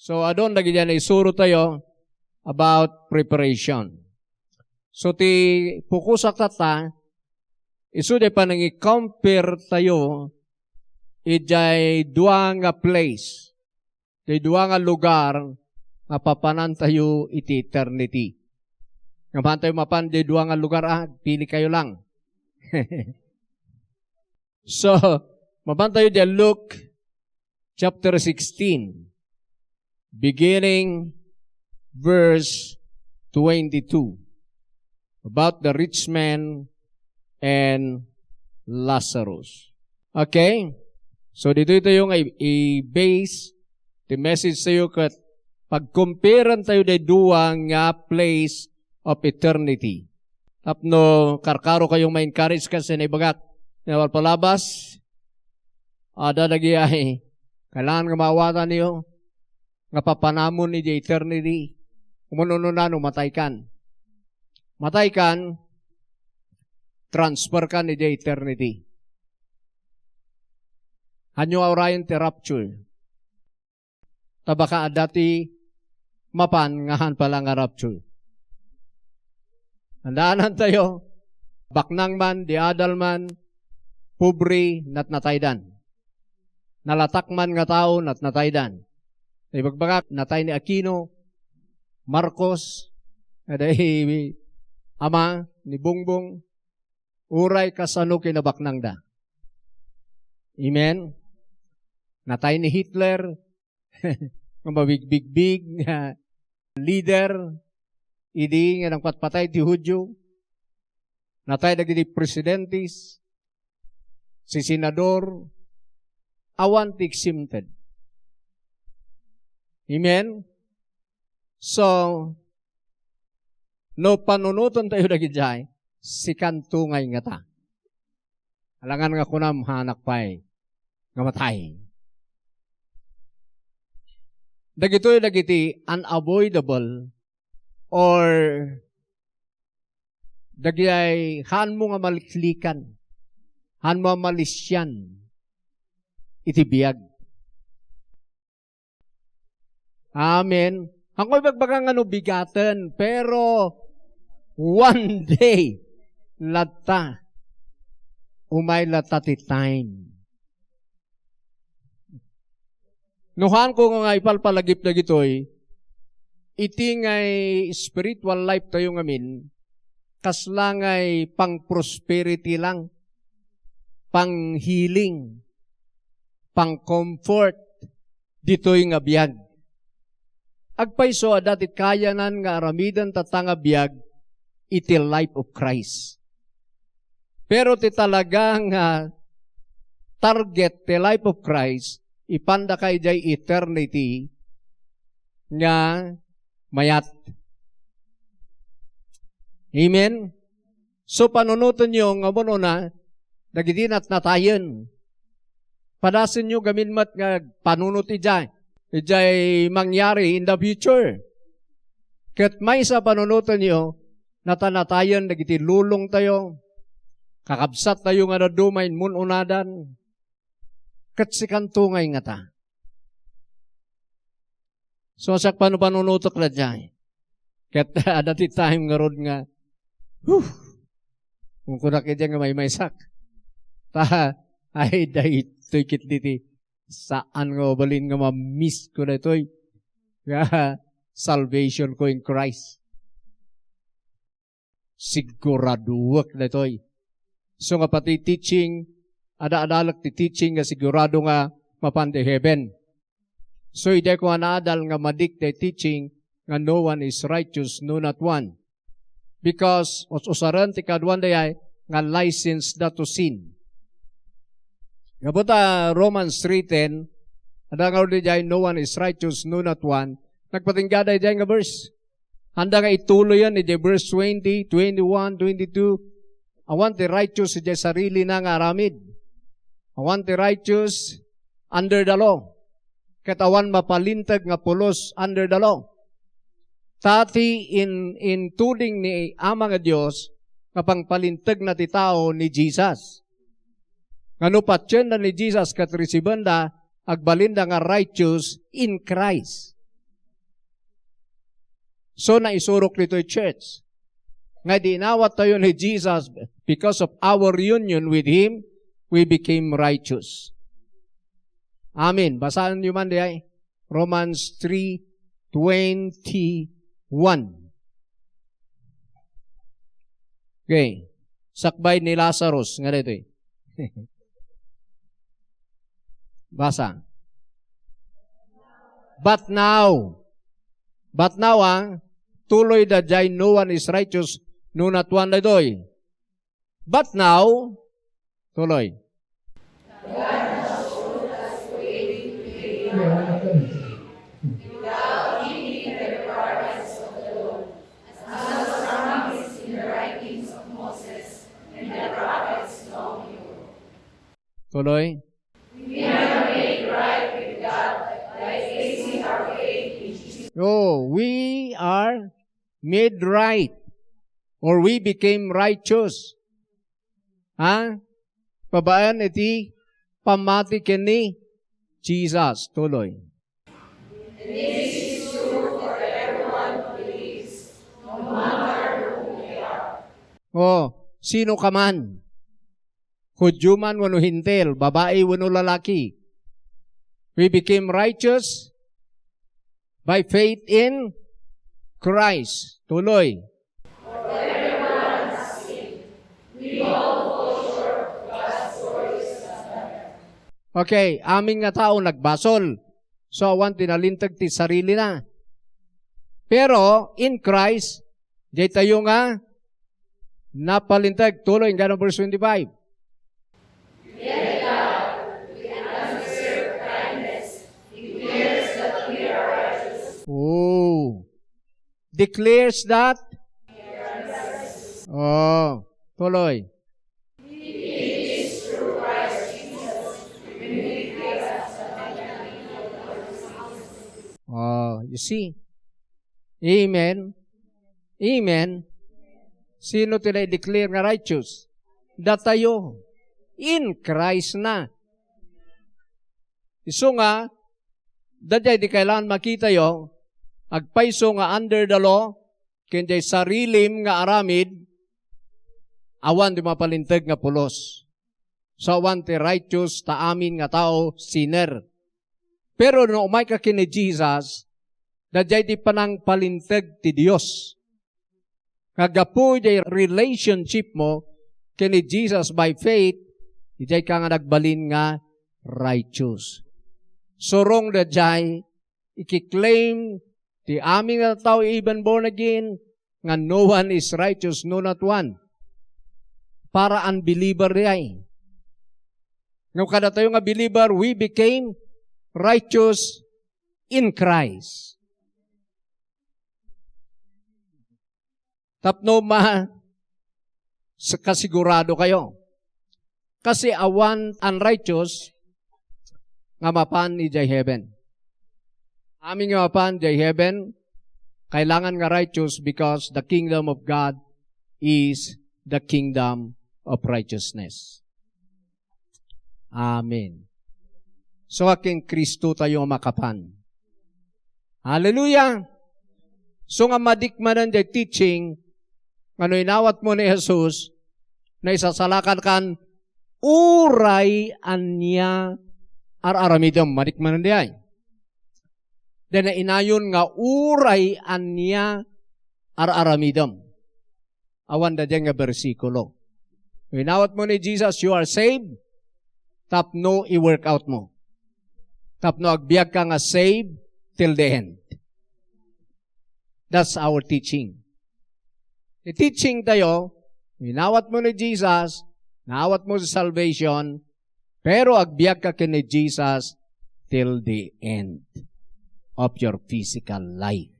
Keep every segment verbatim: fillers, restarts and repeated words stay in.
So, adun dagiti naisuro tayo about preparation. So, ti pukosak tatta, isu di panangi-compare tayo idiay dua nga place, idiay dua nga lugar nga papanantayo iti eternity. Nga mapantayo mapan idiay dua nga lugar, ah, pili kayo lang. So, mapantayo idiay Luke chapter sixteen, beginning verse twenty-two, about the rich man and Lazarus. Okay? So, ditoy tayo nga i-, i-base ti message tayo ket pagkumpiran tayo idiay dua nga place of eternity. Tapno karkaro kayong ma-encourage kas naibagak nga palpalabas, adda dagiti kailangan nga maawatanyo nga papanamon idiay eternity. Umano no mataykan. Mataykan, transferkan idiay eternity. Hanyo nga urayen ti rapture. Ta baka adda ti mapan nga haan pay la nga rapture. Tandaanan tayo, baknang man, di adal man, pobre, natnataydan. Nalatak man nga tao, natnataydan. Ibagbagak, natay ni Aquino, Marcos, ada ama ni Bongbong, uray kasano kinabaknangda. Amen? Natay ni Hitler, nga mabigbigbig nga leader, idi nga nangpatpatay ti Judio, natay dagiti presidentes, si senador, awan ti exempted. Amen? So, no panunoten tayo dagidiay, sikanto nga ingata. Alangan nga kunam, haanak pay nga matay. Dagitoy dagiti unavoidable or dagiti haanmo nga maliklikan, haanmo nga malisian iti biag. Amen. Haanko ibagbaga nga no bigaten, pero one day latta, umay latta ti time. No haanko nga ipalpalagip dagitoy, iti ngay spiritual life tayo ngamin, kasla ngay pang-prosperity lang, pang-healing, pang-comfort, ditoy nga biag. Agpayso, adda ti kayanan nga aramiden tatta nga biag iti life of Christ. Pero ti talaga nga target ti life of Christ, ipandaka idiay eternity nga mayat. Amen? So, panunotenyo nga umuna, dagiti natnatayen. Padasenyo gamin met nga panunot idiay, idiay mangyari in the future. Ket maysa panunotenyo, natanatayen dagiti lulongtayo, kakabsattayo nga dadduma immun-unadan. Ket sikanto nga ingata. So, siak panupanunotek daydiay. Ket adda ti time ngarud nga, huh, kunkunak idiay nga maymaysak. Ta, ay, daytoy ket diti, saan nga mabalin nga ma-miss ko daytoy. Nga salvation ko in Christ. Siguraduek daytoy. So nga pati teaching, ada-adalek ti teaching nga sigurado nga mapan ti heaven. So, idiay ko nga naadal nga madik day teaching nga no one is righteous, no, not one. Because us-usaren ti kaduan dayay nga license da to sin. Gapu ta Romans three ten, ada nga uri dayay, "No one is righteous, no, not one." Nagpatingga daydiay nga verse. Anda nga ituloyen iti verse twenty, twenty-one, twenty-two. Awan ti righteous iti sarilina nga aramid. Awan ti righteous under the law. Ket awan mapalinteg nga pulos under the law. Ta ti in, intuding ni Ama nga Dios nga pangpalintegna ti tao ni Jesus. Nga no patienna ni Jesus ket risibenda, agbalinda nga righteous in Christ. So, naisurok ditoy church. Nga idi inawat tayo ni Jesus, because of our union with Him, we became righteous. Amen. Basaanyo man diay. Romans three twenty-one. Okay. Sakbay ni Lazarus, nga ditoy. Basa. But now, but now, ah, tuloy da jay, no one is righteous, no not one daytoy. But now, tuloy. Tuloy. Oh, we are made right, or we became righteous. Ha? Babaen iti pammati ken ni Jesus. Tuloy. Oh, sino ka man, Judio man wenno Hentil, babai wenno lalaki, we became righteous by faith in Christ. Tuloy. Okay, amin nga tao nagbasol. So, awan ti nalinteg ti sarilina. Pero, in Christ, daytayo nga napalinteg. Tuloy, inggana verse twenty-five. Oh. Declares that. Oh, tuloy. Oh, you see? Amen. Amen. Sino ti na-declare nga righteous? Datayo. In Christ na. Isu nga, daydiay ti kailangan makitayo, agpayso nga under the law, ken jay sarilim nga aramid, awan ti mapalinteg nga pulos. So, awan ti righteous ta amin nga tao, sinner. Pero no umayka ken ni Jesus, daydiay ti panangpalinteg ti Dios. Nga gapu iti relationship mo ken ni Jesus by faith, idiay ka nga nagbalin nga righteous. Surong daydiay, ikiklaim ti amin nga tao, even born again, nga no one is righteous, no, not one. Para unbeliever diay. Ngem kadatayo nga believer, we became righteous in Christ. Tapno ma-, sa-, kasigurado kayo. Kasi awan unrighteous nga mapan idiay heaven. Amin nga mapan idiay heaven, kailangan nga righteous because the kingdom of God is the kingdom of righteousness. Amen. So, ken Kristo tayo makapan. Hallelujah! So, nga madikmanan jay teaching, nga no inawat mo ni Jesus, naisasalakan kan, uray ania ar-aramidem, madikmanan diay. Dayna inayon nga uray ania ar-aramidem. Awan daydiay nga bersikulo. Inawat mo ni Jesus, you are saved. Tapno i-work out mo. Tapno agbiag ka nga saved till the end. That's our teaching. Ti teaching tayo, inawat mo ni Jesus, naawat mo ti salvation, pero agbiag ka ken ni Jesus till the end of your physical life.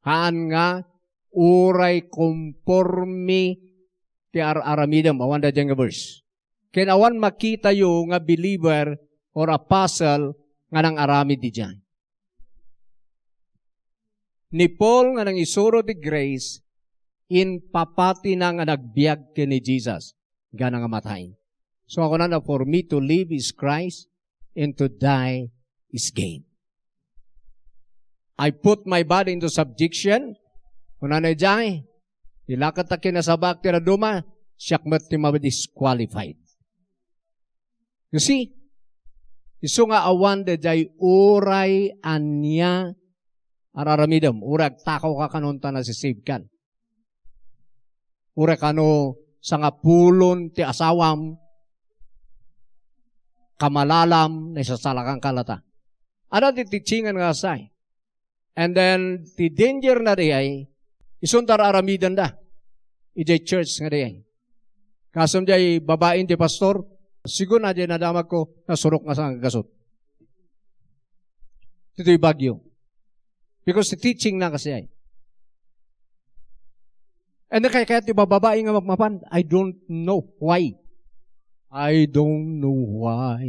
Haan nga, uray konforme ti ar-aramidem, awan daydiay nga verse. Ken awan makitayo nga believer or apostle nga nang-aramid idiay. Ni Paul nga nangisuro ti grace, impapatina nga nagbiag ken ni Jesus, gana nga matay. So, ako na, "For me to live is Christ, and to die is gain." I put my body into subjection, Kunana idiay, "Ila ket ta kinasabaak ti dadduma, siak met ti ma-disqualified." You see? Isu nga awan daydiay uray ania ar-aramidem, uray agtakawka kanon ta nasisibkan. Uray kano sangapulon ti asawam, kamalalam, naisasalakanka latta. Adda ti teachingan nga say. And then, ti danger na diay, isunta ar-aramidenda. Idiay church nga diay. Kasem diay babain ti pastor, siguro na diay nadamagko, nasurok nga sangaggasut. Ditoy Baguio. Because the teaching na kasi ay. And then kaya, kaya ti bababae nga mapmapan, I don't know why. I don't know why.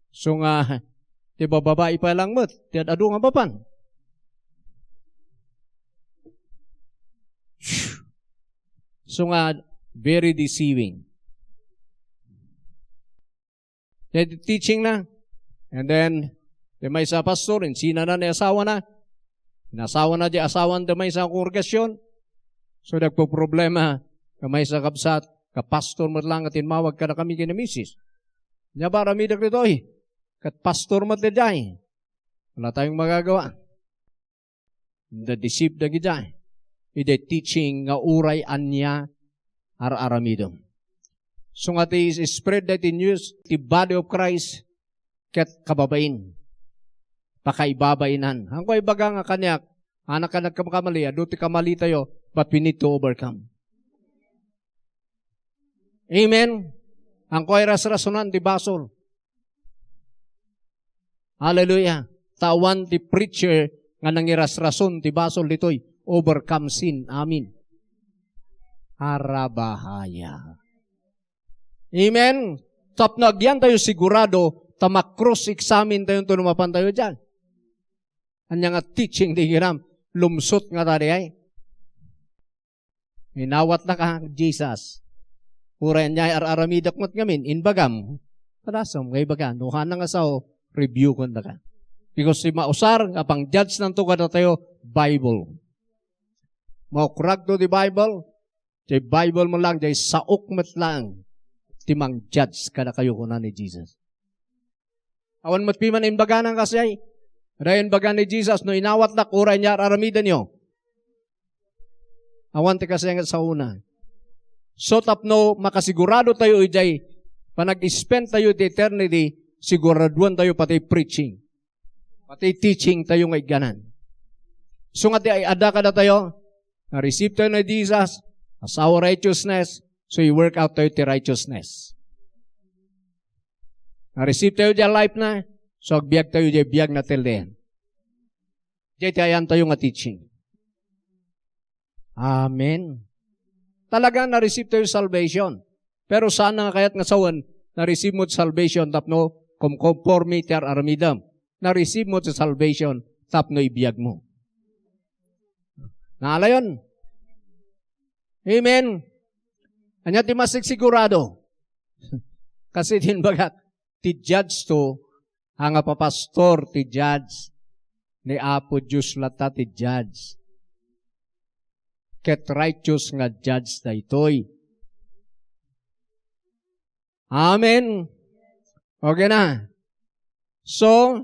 So nga, ti bababae pa lang met, ti ad-adu nga mapan. So nga, very deceiving. Ti teaching na. And then, ti maysa a pastor, insinana ni asawana. Inasawana ti asawan ti maysa a kongregasyon. So, nagpoproblema, ti maysa a kabsat, ka pastor met lang nga timmawag kadakami ken ni misis. Ania ba aramidek ditoy? Ket pastor met daydiay. Wala tayong magagawa. Na-deceive dagiti, iti teaching nga uray ania ar-aramidem. So nga ti spread daytoy news, ti body of Christ, ket kababain, pakaibabainan. Haanko ibaga nga kaniak, anak a nagkamkamali, adu ti kamalitayo, but we need to overcome. Amen? Haanko irasrasonan ti basol. Hallelujah. Ta awan ti preacher nga nangirasrason ti basol ditoy. Overcome sin. Amen. Arabahaya. Amen. Tapno agyan tayo sigurado, ta ma-cross-examine tayo no mapan tayo diay. Ania nga teaching ti ginam? Lumsot nga tadi ay. Inawatnaka, Jesus. Uray ania ar-aramidek met ngamin, imbagam. Padasem nga ibaga, no haanna nga sao, rebukendaka. Because ti mausar nga pang-judge-nanto kadatayo, Bible. Maukragto ti Bible, ti Bible met lang, diay saok met lang, ti mang-judge kadakayo, kuna ni Jesus. Awan met piman imbagana nga kasdiay. Dayta imbaga ni Jesus, no inawatnak, uray ania ar-aramidenyo. Awan ti kasdiay nga saona. So, tapno makasigurado tayo idiay panag-spend tayo iti eternity, siguraduan tayo pati preaching. Pati teaching tayo nga igganan. So, nga ti ay-ada kadatayo, na-receive tayo ni Jesus, as our righteousness, so i-work out tayo ti righteousness. Na-receive tayo diay life na, so agbiag tayo diay biag na till the end. Diay ti ayan tayo nga teaching. Amen. Talaga, na-receive tayo salvation. Pero saan nga kayat nga sawen, na-receive mo ti salvation tapno kumkonforme ti ar-aramidem. Na-receive mo ti salvation tapno ibiag mo. Naalayon? Amen. Ania ti masigsigurado? Kasi din bagak, ti judge to, ania nga papastor ti judge, ni Apo Dios latta ti judge. Ket righteous nga judge daytoy. Amen. Okay na. So,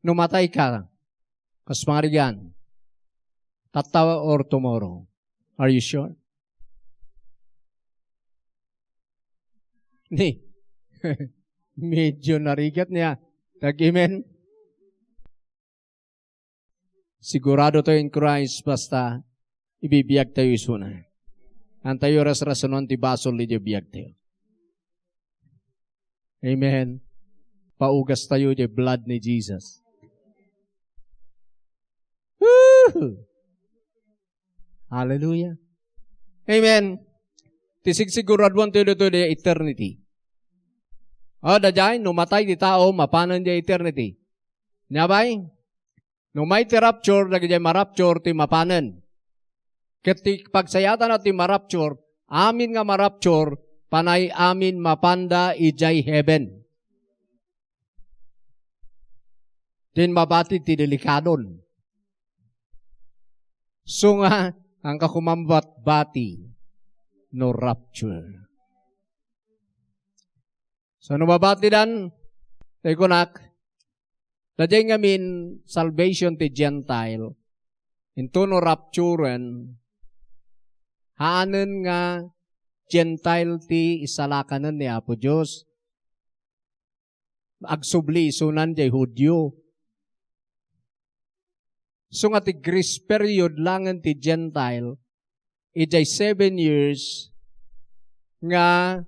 no matay ka, kas pangarigan, tatta or tomorrow? Are you sure? Ni, medyo narigat niya. Tag amen. Sigurado tayo in Christ, basta ibibiag tayo isuna. Haan tayo rasrasonan ti basol iti biag tayo. Amen. Paugas tayo iti blood ni Jesus. Woo! Hallelujah. Amen. Ti sigsiguraduan tayo dito di eternity. O, daydiay, no matay ti tao, mapanen di eternity. Nia bay? No umay ti rapture, dagiti ma-rapture ti mapanen. Ket ti pagsayaatna ti ma-rapture, amin nga ma-rapture, panay amin mapanda idiay heaven. Din mabati ti delikadon. So nga, ang kakumambat bati no rapture. So, no mabatidan, tay kunak, daydiay ngamin salvation ti Gentile, intono rapturen, haanen nga Gentile ti isalakanen ni Apo Dios. Agsubli isunan jay Judio. So nga ti grace period langen ti Gentile, ijay seven years nga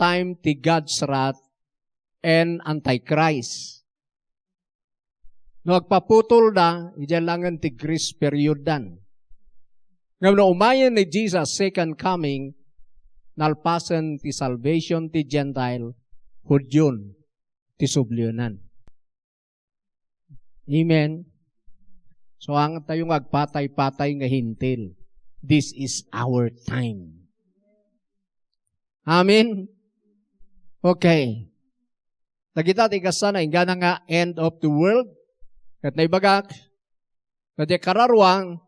time ti God's wrath and Antichrist. No agpaputolda, ijay langen ti grace period dan. Ngem no umayen ni Jesus second coming, nalpasen ti salvation ti Gentile, Hudion ti sublienan. Amen. So, ang tayo nga agpatay-patay nga Hentil, this is our time. Amen? Okay. Dagita ti kasana, inggana nga end of the world. Ket naibagak, ket ti kararuang,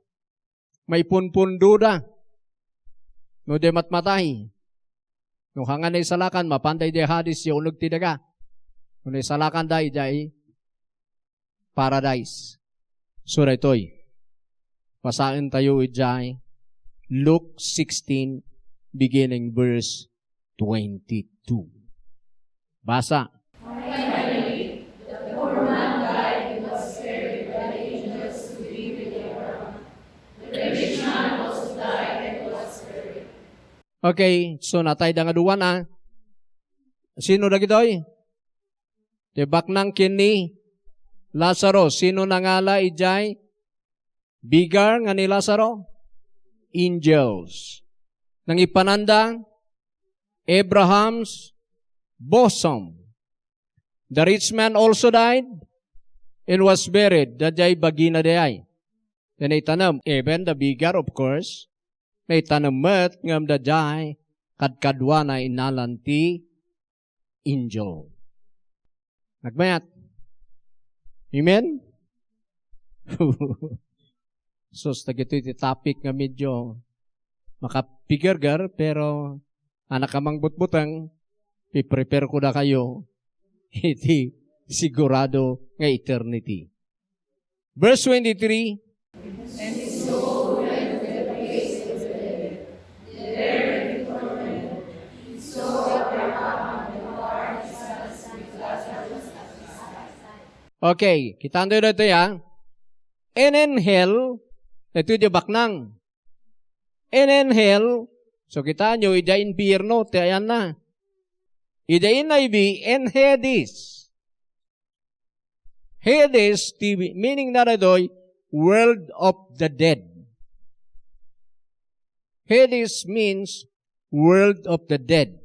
maipunpundoda. No di matmatay. No hanga naisalakan, mapanda idiay Hades, ya uneg ti daga. No naisalakanda, idiay Paradise. So, daytoy. Basaen tayo idiay Luke sixteen, beginning verse twenty-two. Basa. Okay, so natayda nga duana. Sino dagitoy? Ti baknang ken ni Lazaro. Sino nangala idiay bigar nga ni Lazaro? Angels. Nangipananda, Abraham's bosom. The rich man also died and was buried. Daydiay bagina diay. Ti naitanem, even the bigar, of course, naitanem met ngem daydiay kadkaduana innalan ti angel. Nagmayat. Amen? Sus, dagitoy ti topic nga medyo makapigerger, pero anak a mangbutbuteng, piprepare ko dakayo iti sigurado nga eternity. Verse twenty-three. Okay, kitaenyo daytoy, ah. Inhale, daytoy ti baknang. Inhale, so kitaenyo, idiay impierno, ti ayanna. Idiay N I V, in Hades. Hades, ti meaning na daytoy, world of the dead. Hades means world of the dead.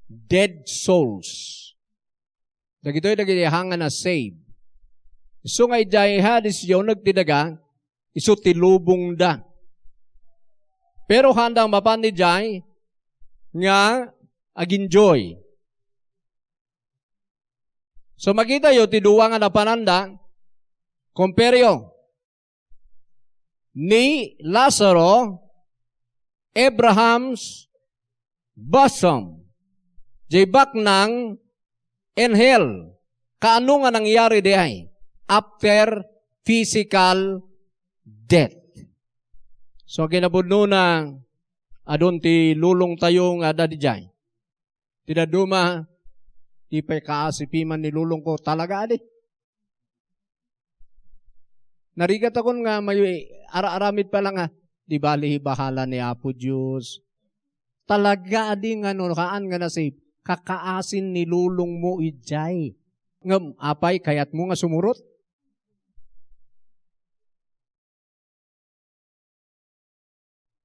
Dead souls. Dagitoy dagiti hanga na save. Isu nga idiay Hades, ya uneg ti daga, isu ti lubongda. Pero haanda mapan idiay nga ag-enjoy. So, makitayo ti dua nga napananda, komperio ni Lazaro, Abraham's bosom. Jay baknang in hell. Kaano nga nangyari diay after physical death? So, kinapudnona, adun ti lulong tayo nga adda diay. Ti dadduma, di pay kaasi piman ni lulong ko. Talaga, adi? Narigat akon nga may ara-aramid pala nga, di bali, bahala ni Apo Dios. Talaga, adi, nga no haan nga nasave, kakaasin ni lulong mo idiay. Ngem, apay, kayat mo nga sumurot?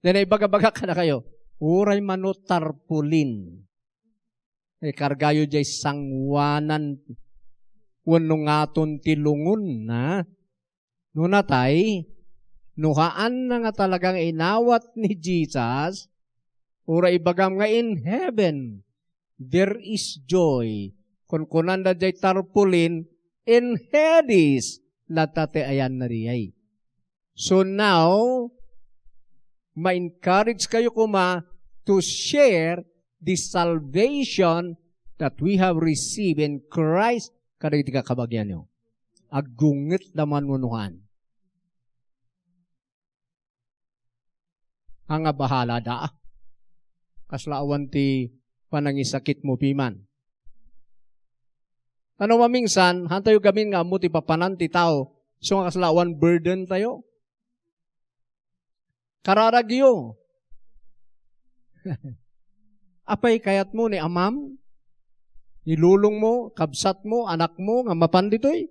Then, ibaga-baga kadakayo, uray mano tarpaulin. Ikargayo jay sangoanan wenno ngaton ti lungon na. No natay, no haan na nga talagang inawat ni Jesus, uray ibagam nga in heaven, there is joy. Kunkunanda jay tarpaulin, in Hades latta ti ayanna diay. So now, ma-encourage kayo koma to share the salvation that we have received in Christ kadagiti kakabagianyo. Aggungetda man wenno haan. Haan nga bahalada. Kasla awan ti panangisakitmo piman. Ano mamingsan, hantayo gamin nga ammo ti papanan ti tao, so nga kasla awan burden tayo. Kararagyo. Apay kayatmo ni amam, ni lolongmo, kabsatmo, anakmo nga mapan ditoy?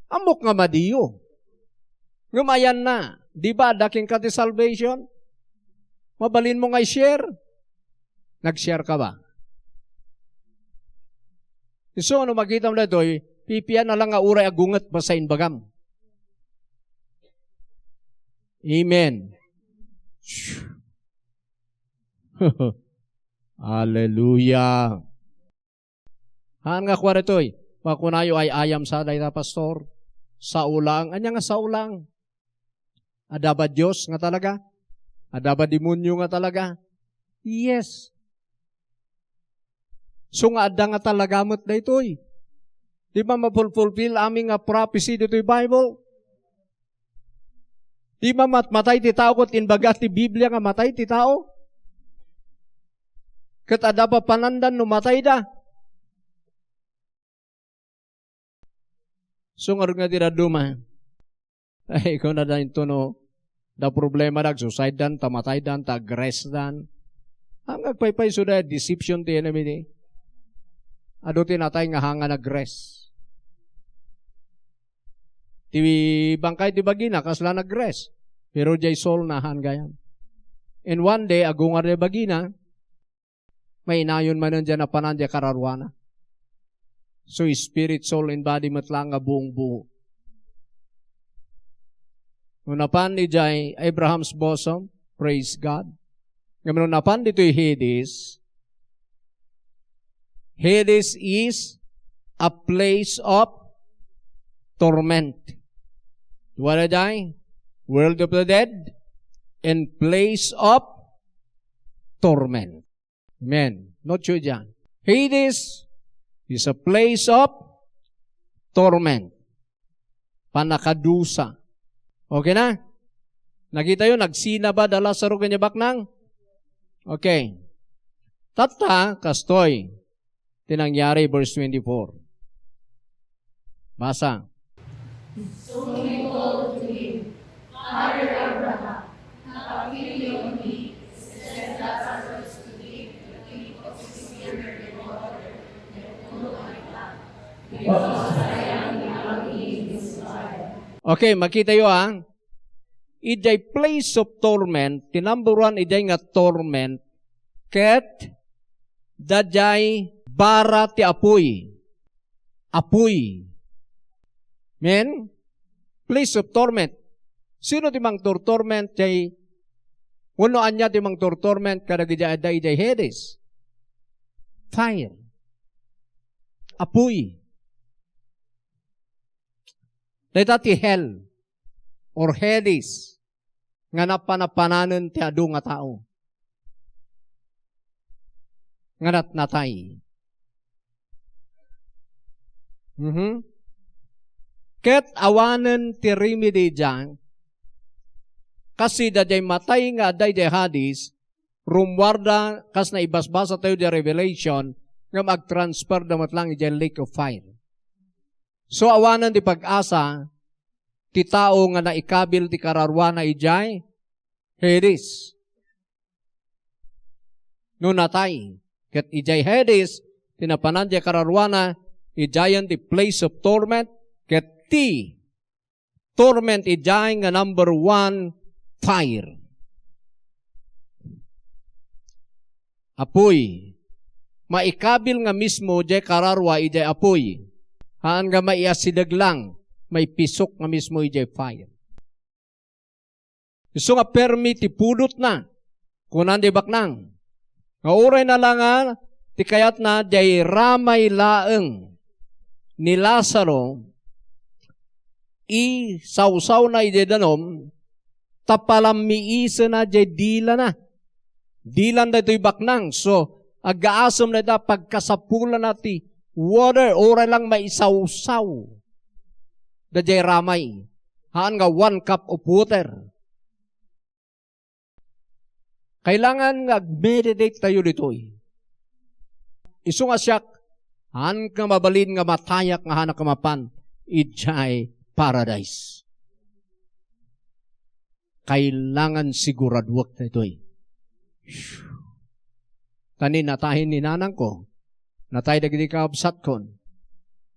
Ammok nga madiyo. Ngem ayanna, di ba adda kenka ti salvation? Mabalinmo nga i-share? Nag-share ka ba? Isu no makitam daytoy, pipian na lang nga uray agunget basta imbagam. Amen. Hallelujah. Haan nga kua daytoy, makunayo ay ayam sa dayta, pastor. Sao laeng. Ania nga sao laeng? Adda ba Dios nga talaga? Adda ba demonyo nga talaga? Yes. So nga adda nga talaga met daytoy. Di ba mapulfulfill amin nga prophecy ditoy Bible? Di ba mat-, matay ti tao ket inbaga ti Biblia nga matay ti tao? Ket adda papananda no matayda. So ngarud nga ti dadduma. Ay, kunada into no, da problema da, agsuicidedan, ta mataydan, ta agresdan. Ang agpaypay so da, deception ti enemy di. Adu ti natay nga hanga nagres. Ti bangkay ti bagina, kasla nagres. Pero jay soul na han gayam. And one day, agungar jay bagina, mainayon manen diay napanan diay kararuana. So, spirit, soul, and body met laeng nga buong-buo. No napan idiay Abraham's bosom, praise God. Ngem no napan ditoy Hades, Hades is a place of torment. What are they? World of the dead and place of torment. Amen. Not sure dyan. Hades is a place of torment. Panakadusa. Okay na? Nakita yo, nagsina ba da Lazaro kanya baknang? Okay. Tatta, kastoy. Ti nangyari, verse twenty-four. Basa. So they called to him, "Father Abraham, have pity on me, send Lazarus to dip the tip of his finger in water and cool my tongue, because I am in agony in this fire." Okay, makita yo, ha. Idiay place of torment, ti number one, idiay nga torment, ket dadiay bara ti apuy. Apuy. Men? Place of torment. Sino ti mangtortorment? Jay, wenno ania ti mangtortorment kadagiti adda idiay Hades? Fire. Apuy. Dayta ti hell or Hades nga napanapananen ti adu nga tao nga natnatay. Mhm. Ket awanen ti remedy diay, kasi daydiay matay nga adda idiay Hades, rummuarda kas naibasbasa tayo di Revelation, ngem agtransferda met lang idiay lake of fire. So, awanen ti pag-asa ti tao nga naikabil ti kararuana idiay Hades. No natay, ket idiay Hades, ti napanan diay kararuana, idiayen ti place of torment, ket ti torment idiay nga number one, fire. Apuy. Maikabil nga mismo diay kararua idiay apuy. Haan nga maiasideg lang, maipisok nga mismo idiay fire. Isu nga permi ti pudotna, kunan di baknang. Nga uray na la nga ti kayatna, diay ramay laeng. ni Lazaro, isawsawna idiay danum, ta palammiisena diay dilana. Dilan daytoy baknang, so, aggaasem dayta pagkasapulana ti water, uray lang maisawsaw daydiay ramay. Haan nga one cup of water. Kailangan nga ag-meditate tayo ditoy. Isu nga siak, haan nga mabalin nga matayak nga haanak a mapan idiay paradise. Kailangan siguraduek daytoy. Ta ni natayen ni nanangko, natay dagiti kakabsatkon,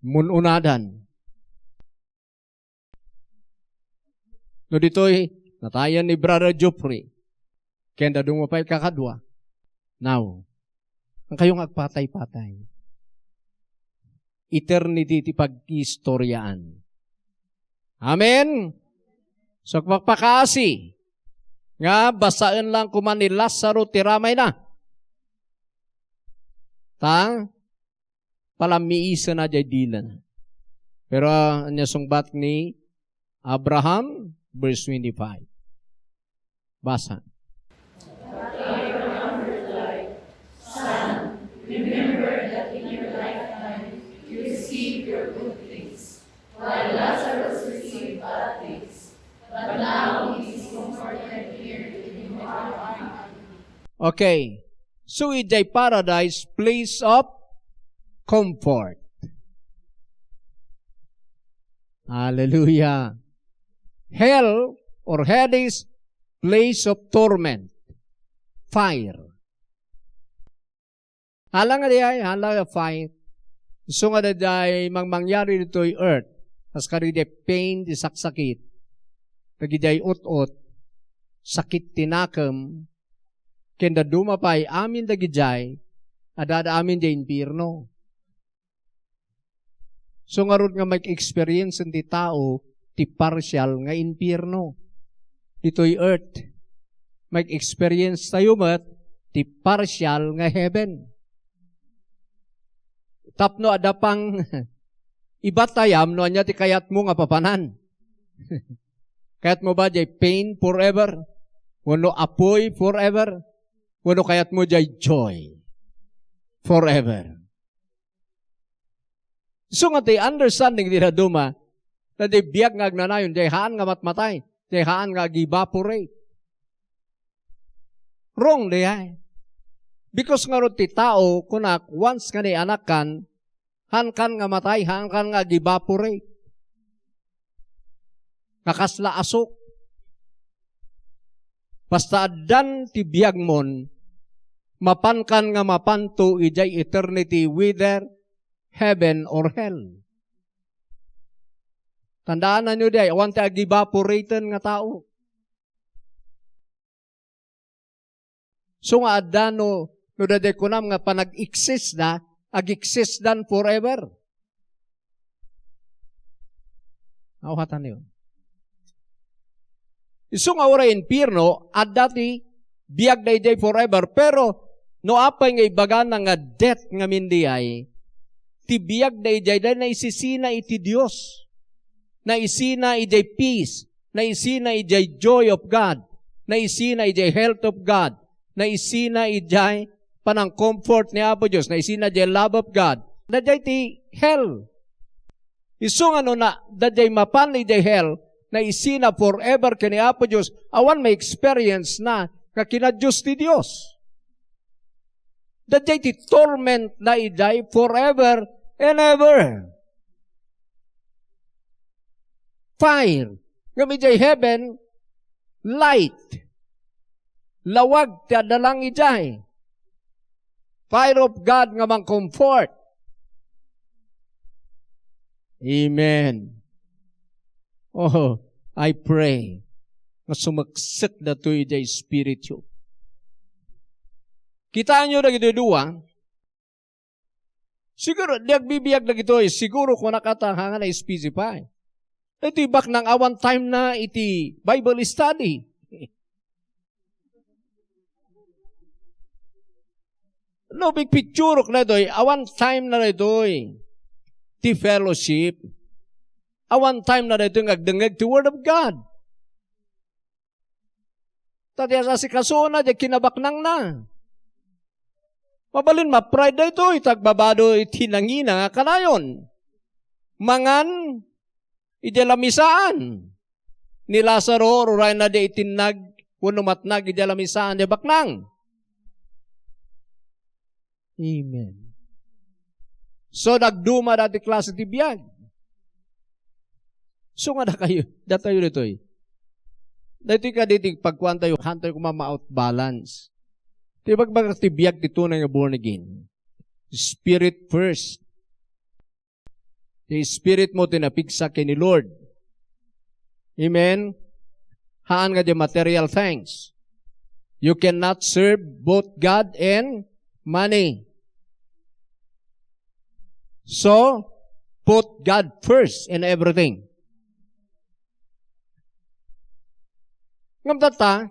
mun-unadan. No ditoy, natayan ni Brother Geoffrey. Ken dadduma pay kakadua. Now, haankayo nga agpatay-patay. Eternity ti pag-iistoriaan. Amen? So, agpakpakaasi nga basaen lang koma ni Lazaro ti ramayna. Ta, palammiisena diay dilana. Pero, ania sungbat ni Abraham, verse twenty-five. Basa. Abraham replied, "Son, remember that in your lifetime you received your good things, while Lazarus received bad things. But now he is comforted here in your company." Okay. So, idiay paradise, place of comfort. Hallelujah. Hell or Hades, place of torment, fire. Hala nga diay, hala nga fire. Isu nga daydiay mangmangyari ditoy earth, kas kadi diay pain ti saksakit, dagidiay ut-ot, sakit ti nakem, ken dadduma pay amin dagidiay, adda amin diay impierno. So, ngarud nga mag-experience ti tao ti partial nga impierno ditoy earth. Mag-experience tayo met ti partial nga heaven. Tapno adda pang ibatayam no ania ti kayatmo nga papanan. Kayatmo ba diay pain forever? Wenno apuy forever? Wenno kayatmo diay joy forever? Isu nga ti understanding ti dadduma, ta diay biag nga agnanayon, diay haan nga matmatay, diay haan nga ag-evaporate. Wrong diay. Because ngarud ti tao, kunak, once nga naanakkan, haankan nga matay, haankan nga ag-evaporate. Nga kasla asuk. Basta addan ti biagmon, mapankan nga mapanto idiay eternity, whether heaven or hell. Tandaananyo diay, awan ti ag-evaporaten nga tao. So nga adda no, no daydiay kunam nga panag-exist da, ag-exist dan forever. Nauhatan niyo. Isu nga uray impierno, adda ti biag daydiay forever, pero no apay nga ibagana nga death ngamin diay, ti biag daydiay, daydiay naisisina iti Dios. Naisina idiay peace, naisina idiay joy of God, naisina idiay health of God, naisina idiay panang-comfort ni Apo Dios, naisina idiay love of God. Daydiay ti hell. Isu nga no na, daydiay mapan idiay hell, naisina forever ken ni Apo Dios, awan ma-experience na nga kinadios ti Dios. Daydiay ti torment na idiay forever and ever. Fire. Ngem idiay heaven, light. Lawag ti adda lang idiay. Fire of God nga mang-comfort. Amen. Oh, I pray nga sumeksek datoy idiay espiritu. Kitaenyo dagitoy dua, siguro, di agbibiag dagitoy, siguro kunak ata nga na-specify. Iti baknang awan time na iti Bible study. No, big picture daytoy, awan time na daytoy. ti fellowship. Awan time na daytoy nga agdengngeg ti Word of God. Ta ti asikasona, diay kinabaknangna. Mabalin ma-pride daytoy, ta agbabado iti nangina nga kanayon. Mangan idiay lamisaan. Ni Lazaro, urayna diay itinnag wenno matnag idiay lamisaan diay baknang. Amen. So, nagduma dati klase ti biag. So nga dakayo, datayo ditoy. Daytoy kadi ti pagkuantayo, hantayo koma ma-out balance. Ti bagbagak ti biag ti tunay nga born again. Spirit first. Ti spirit mo ti napigsa ken ni Lord. Amen? Haan nga diay material things. You cannot serve both God and money. So, put God first in everything. Ngem tatta,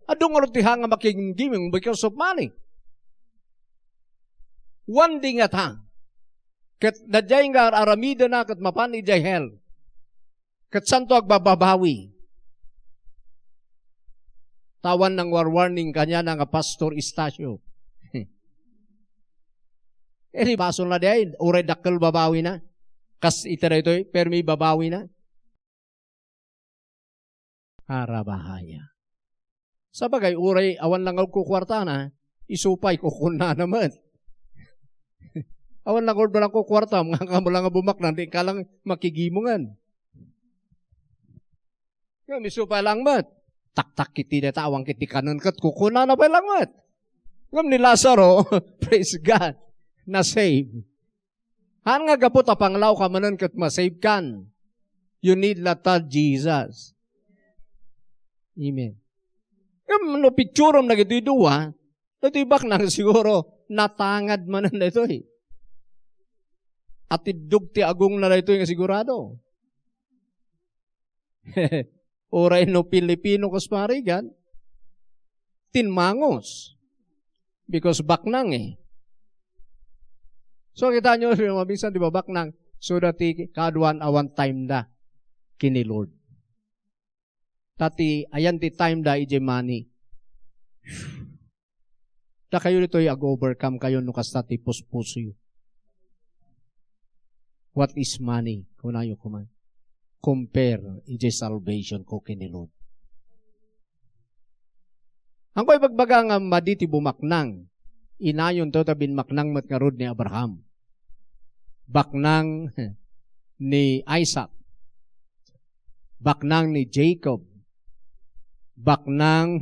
adu ngarud ti haan nga makigimgimong because of money. One day ngata, ket daydiay nga ar-aramidena ket mapan idiay hell. Ket santo agbababawi. Tawan nang warwarning kaniana nga Pastor Estacio. Eri, basolna diay, uray dakkel babawina. Kas ita daytoy, permi babawina. Arabahaya. Sabagay, uray awan lang agkukuartana, isu pay kukunana met. Awan lang urban ang kukuarta, nga kamo lang nga bumaknang, di ka lang makigimongan. Ngem isu pay lang met. Taktak kiti deta, awan kiti kanen ket kukunana pay lang met. Ngem ni Lazaro, praise God, na-save. Haan nga gapu ta panglawka manen ket ma-save kan. You need latta Jesus. Amen. Ngem no picturom dagitoy dua, daytoy baknang siguro natangad manen daytoy. Atiddog ti agongna daytoy nga sigurado. Uray no Pilipino kas parigan, tinmangos. Because baknang eh. So, kitaenyo, maminsan, di ba, baknang? So, dati, kaaduan, awan time da kini Lord. Dati, ayan ti time da, idiay money. Dakayo ditoy ag-overcome kayo no kasta ti puspusoyo. What is money? Kunayo koma. Compare iti salvation ko ken ni Lord. Ang ko'y bagbaga nga madi ti bumaknang. Inayonto ta binmaknang met ngarud ni Abraham. Baknang ni Isaac. Baknang ni Jacob. Baknang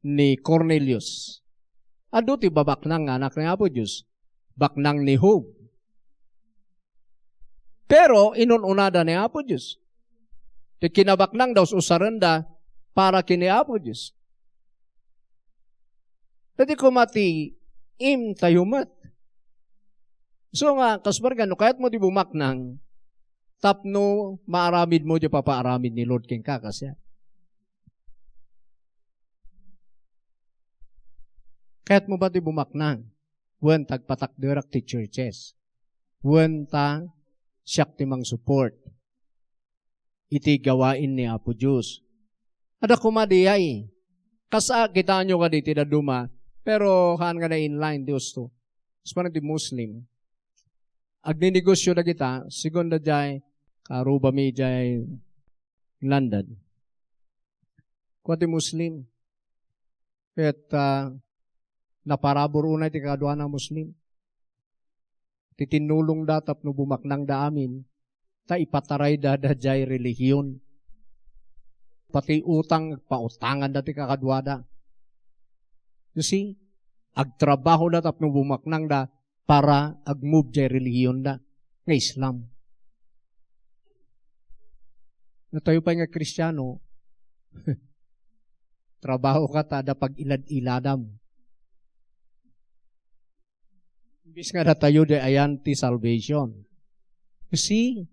ni Cornelius. Adu ti babaknang nga anak ni Apo Dios. Baknang ni Job. Pero inun-unada ni Apo Dios. Ti kinabaknang da us-usarenda para ken ni Apo Dios. Dati koma ti aim tayo met. So nga, kas barga, no kayat mo ti bumaknang, tapno maaramid mo ti papaaramid ni Lord kenka, kasya. Kayat mo ba ti bumaknang? Wen, tagpatakderak ti churches. Wen, ta siak ti mangsupport iti gawain ni Apo Dios. Ada koma diay. Kas a, kitaenyo kadi ti dadduma, pero haan nga na-inline ti usto. Kas pano ti Muslim. Agnenegosyo dagita, segun da jay, karubami jay London. Kua ti Muslim. Ket, ah, naparabur unay ti kakaduana a Muslim. Ti tinnulongda tapno bumaknangda amin, ta ipatarayda daydiay relihiyon. Pati utang, pautanganda ti kakaduada. You see? Agtrabahoda tapno bumaknangda para agmove jay relihiyonda nga Islam. No tayo pay nga Kristiano, trabaho ka ta adda pag-ilad-iladam. Imbis nga datayo di ayan ti salvation. You see?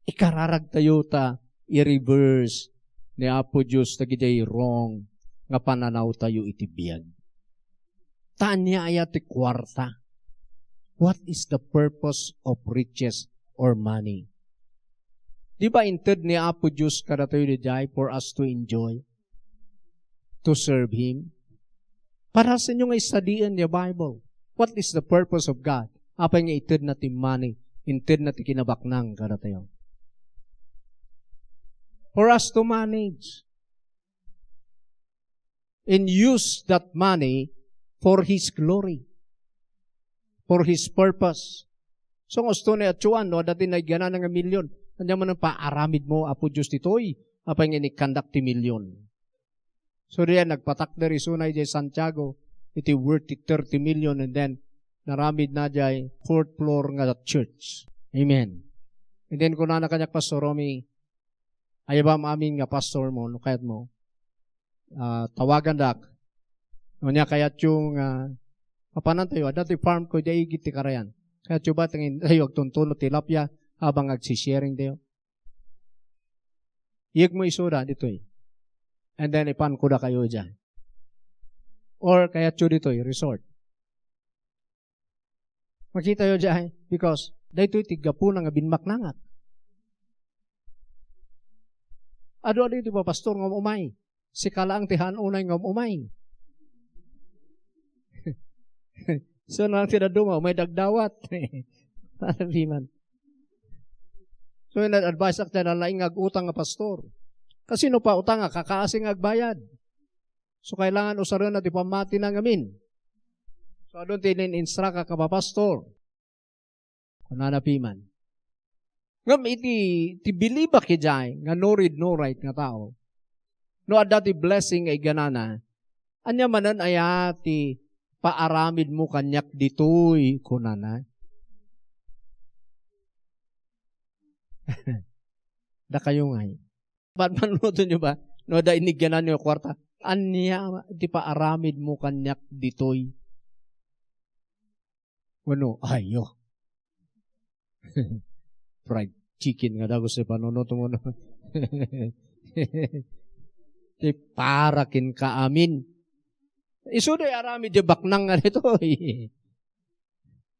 Ikararagtayo ta i-reverse ni Apo Dios dagiti wrong nga pananawtayo iti biag. Ta ania aya ti kuarta? What is the purpose of riches or money? Di ba inted ni Apo Dios kadatayo diay for us to enjoy, to serve Him? Para sa inyo nga istudien ti Bible. What is the purpose of God? Apay nga itedna ti money, itedna ti kinabaknang kadatayo? For us to manage and use that money for His glory, for His purpose. So, nga gusto ni Achuan, no, dati na igana nga milyon. Anya man ang paaramid mo, Apo Dios, ditoy? Apay nga inikkandak ti milyon. So, diyan, nagpatakder isuna idiay Santiago, iti worth ti thirty million, and then, naramid na diay fourth floor nga church. Amen. And then, kunana kaniak, Pastor Romy, "Ay, ba, amin nga pastor mo, no kayat mo, ah, tawagan dak. Unya, kayat yung, ah, mapanan tayo, adda ti farm ko, diay igid ti karayan. Kayat yung ba, tangin tayo, agtuntuno tilapia, habang agsi-sharing tayo." Iyeg mo isuda ditoy. And then, ipan ko da kayo dyan. Or, kayat yung ditoy, resort. Makita yo diay, because daytoy ti gapuna nga binmaknangak. Adu-adu ti papastor nga umay. Sika laeng ti haan unay nga umay. So, na ti dadduma, umay dagdawat. Para di man. So, in-advise ak dyan, laing nga agutang nga pastor. Kasi no pa utang, kakaasi nga agbayad. So, kailangan usarena ti pammatina ngamin. So, adun ti inin-instruct a kapapastor. Kunana piman. Ngem iti, ti bilibak idiay nga no read, no write nga tao, no adda ti blessing nga iganana, ania manen aya ti paaramid mo kaniak ditoy, kunana. Dakayo ngay. Panpanunotenyo ba? No, da inigyanan yo kuarta. Ania ti paaramid mo kaniak ditoy? Wenno, ayo. Fried chicken nga dagus ti panunot mo, no? Ti para ken kaamin. Isu di aramid di baknang nga ditoy.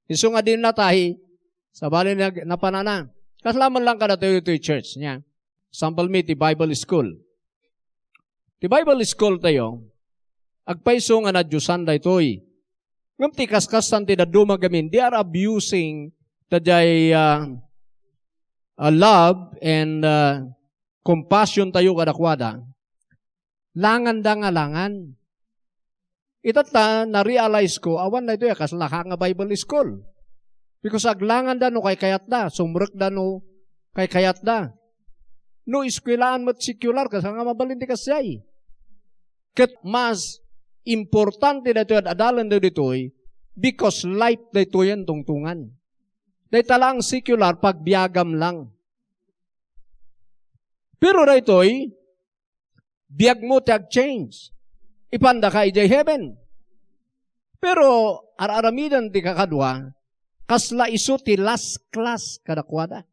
Isu nga din natay, sabali nag-, napanana. Kasla man lang kadatayo itoy church niya. Sample mi, ti Bible school. Ti Bible school tayo, agpayso nga nadiosan daytoy. Ngem ti kaskastan ti dadduma gamin, they are abusing daydiay, ah, ah, love and, ah, compassion tayo kadakuada. Langanda nga langan. Itatta, na-realize ko, awan daytoy a kasla nga Bible school. Because aglanganda no kaykayatda, sumrekda no kaykayatda. No eskuelaan met secular, kasla nga mabalin ti kasjay. Ket mas importante daytoy ad-adalen daytoy, because life daytoy a tungtungan. Dayta lang secular, pagbiagam lang. Pero daytoy, biag mo ti ag-change. Ipandaka idiay heaven. Pero ar-aramiden ti kakadua, kasla isu ti last class kadakuada.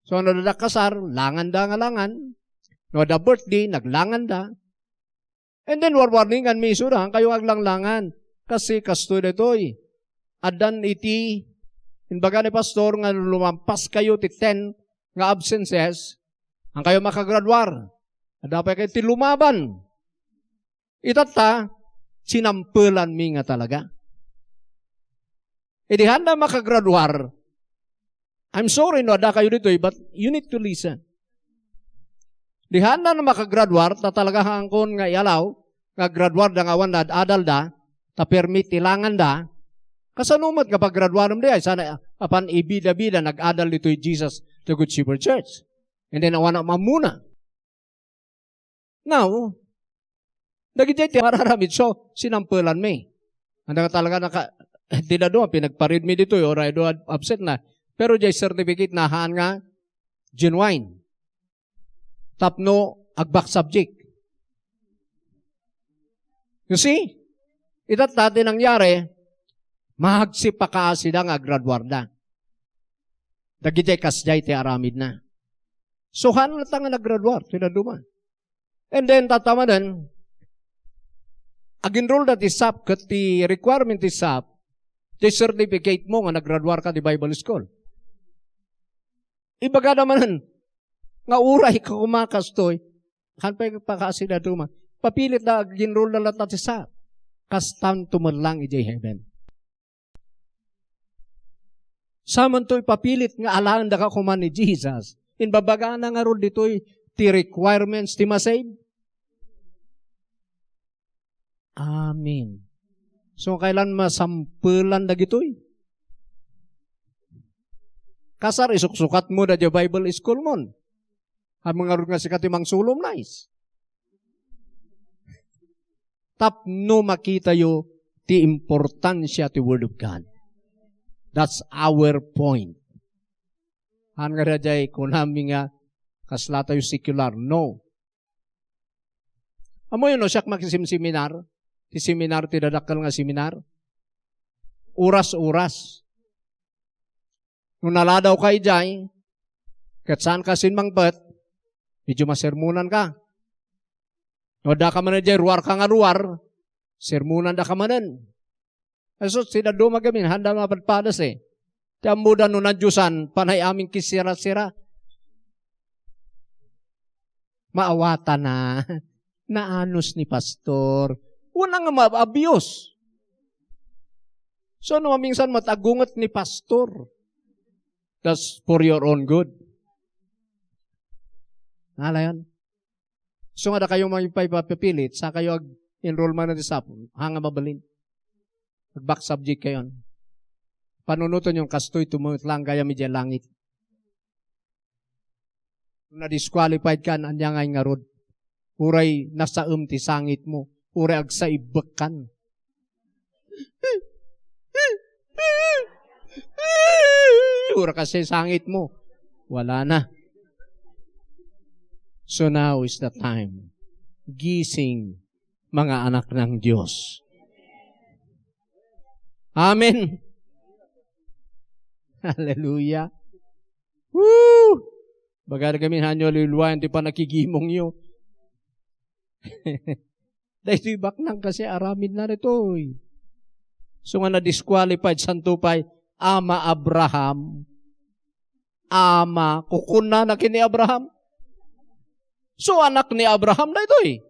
So, no adda kasar, langanda nga langan. No adda birthday, naglanganda. And then, warwarningan mi isuda, kayo aglanglangan. Kasi kastoy daytoy. Addan iti, imbaga ni pastor nga lumampas kayo ti ten nga absences, ang kayo makagraduar. Adda pay kayo ti lumaban. Itatta, sinampelan mi nga talaga. Idi haanda makagraduar, I'm sorry no adda kayo ditoy, but you need to listen. Di haanda makagraduar, ta talaga hangkon nga ialaw, nga graduar da nga awan ad-adal da, ta permit ilangan da, kasano met nga paggraduarem di ay sana apan ibida-bida nag-adal ditoy Jesus, the Good Shepherd Church. And then awan a mamuna. Now, dagiti ti mararamid, so, sinampelan mi. Anda nga talaga naka-, ti dadduma, pinagparid mi ditoy, or I do ab-, absent na. Pero diay certificate na haan nga genuine. Tapno, agbak subject. You see? Itatta ti nangyari, mahagsip a kaasida nga agraduarda. Dagiti kasdiay ti aramidna. So, haan latta nga naggraduar, ti dadduma. And then, tatta manen, ag-enroll da ti sap, ket ti requirement ti sap, Ti certificate mo nga naggraduar ka ti Bible school. Ibagada manen, nga uray ka koma kastoy, han pay pakaasi dadduma. Papilit da, ag-enroll da latta ti sa. Kastanto met lang idiay heaven. Samanto ipapilit nga alaen da ka koma ni Jesus. Imbabagana ngarud ditoy ti requirements ti masave. Amen. So, kailan masampelan dagitoy? Kasar, isuksukat mo da diay Bible school mon. Amin ngarud nga sika ti mangsulom, nice. Tapno makitayo ti importansya ti Word of God. That's our point. Han nga daydiay, kunami nga, kasla tayo secular. No. Ammoyo no, siak makisimseminar, ti seminar, ti dadakkel nga seminar, oras-oras. No naladaw ka idiay, ket saan ka simmangpet, medyo masermonan ka. No adda ka man idiay, ruar ka nga ruar, sermonan da ka manen. Jesus, ti dadduma gamin, handa mapadpadas, eh. Ti ammoda no nadiosan, panay amin kisira-sira. Maawatana. Naanus ni pastor. Una nga ma-abuse. So, no, maminsan matagunget ni pastor. That's for your own good. Nalayan. So nga dakayo maipapipilit, sa kayo ag-enroll man iti sapo, ha nga mabalin. Ag-back subject kayon. Panunoten yon kastoy, tumungit lang gayam idiay langit. Na-disqualified kan, ania ngay ngarud? Uray nasaem ti sangit mo, uray agsaibbek kan. Ura kasi sangit mo. Wala na. So now is the time. Gising, mga anak ng Diyos. Amen. Hallelujah. Woo! Baga kami hanyo liluwayan ti panakigimong yo. Daytoy baknang kasi aramid na ditoy. So nga na-disqualified, santo pay, Ama Abraham, Ama, kukunana ken ni Abraham. So anak ni Abraham daytoy.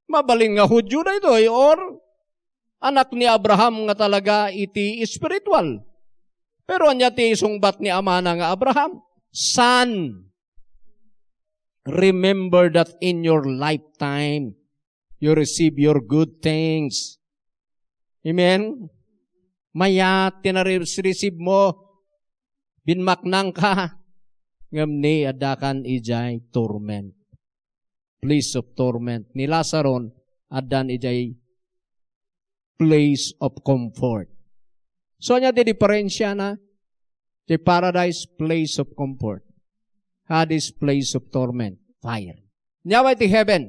Mabalin nga Judio daytoy or anak ni Abraham nga talaga iti espiritual. Pero ania ti isungbat ni amana nga Abraham? Son, remember that in your lifetime, you receive your good things. Amen? Mayat ti na-receive mo, binmaknang ka, ngem ni addakan idiay torment. Place of torment. Ni Lazaro, addan idiay place of comfort. So, ania ti diferensiana? Ti paradise, place of comfort. Hades, place of torment, fire. Ania pay ti heaven?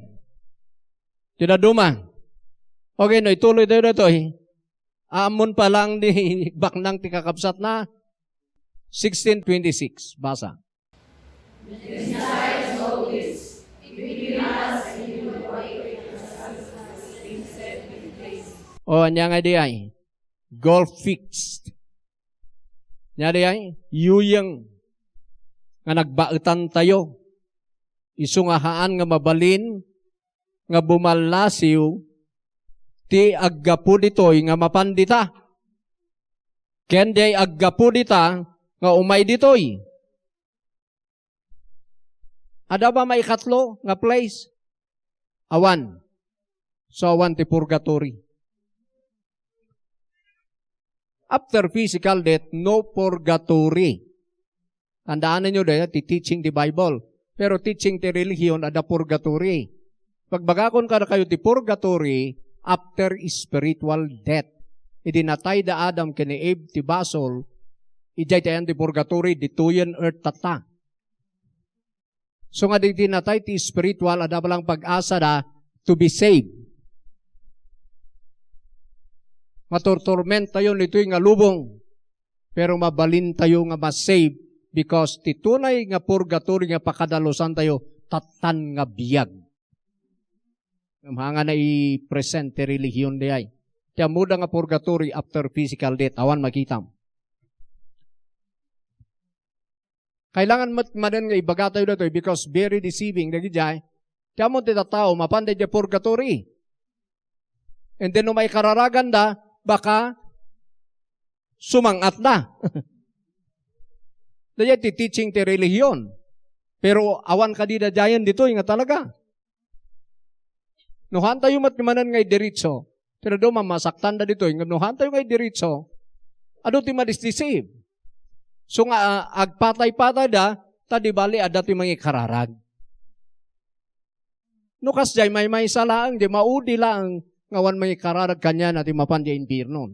Ti dadduma. Okay, no, ituloy tayo ditoy. Ammon pa lang ni baknang ti kakabsatna. Sixteen twenty-six, basa. O, ania nga diay? Goal fixed. Ania diay? Yuyeng nga nagbaetan tayo. Isu nga haan nga mabalin nga bumallasiw ti aggapu ditoy nga mapan dita. Ken diay aggapu dita nga umay ditoy. Adda ba maikatlo nga place? Awan. So, awan ti purgatory. After physical death, no purgatory. Tandaan niyo dayta ti teaching ti Bible. Pero teaching ti religion, adda purgatory. Pagbagakon kadakayo ti purgatory, after spiritual death. Idi natay da Adam ken ni Eve ti basol, idiay ti ayan ti purgatory, ditoyen earth tatta. So nga dagiti natay ti spiritual, adda pa lang pag-asa da to be saved. Matortorment tayo ditoy nga lubong, pero mabalin tayo nga ma-save because ti tunay nga purgatory nga pakadalusan tayo, tattan nga biag. Ngem haan nga naipresent ti relihiyon diay. ti ammoda nga purgatory after physical death. Awan makitam. Kailangan met manen nga ibagatayo datoy because very deceiving dagidiay. Ti ammon ti tattao, mapan daydiay purgatory. And then, no maikararaganda, baka sumang-atda. Daydiay ti teaching ti relihiyon. Pero awan kadi daydiayen ditoy nga talaga. No haantayo met manen nga idiretso, pero duma masaktanda ditoy, ngem no haantayo nga idiretso, adu ti madisdisiib. So nga, ah, agpatay-patayda, ta di bali adda ti mangikararag. No kasdiay, maymaysa laeng, di maudi laeng nga awan mangikararag kaniana ti mapan di impiernon.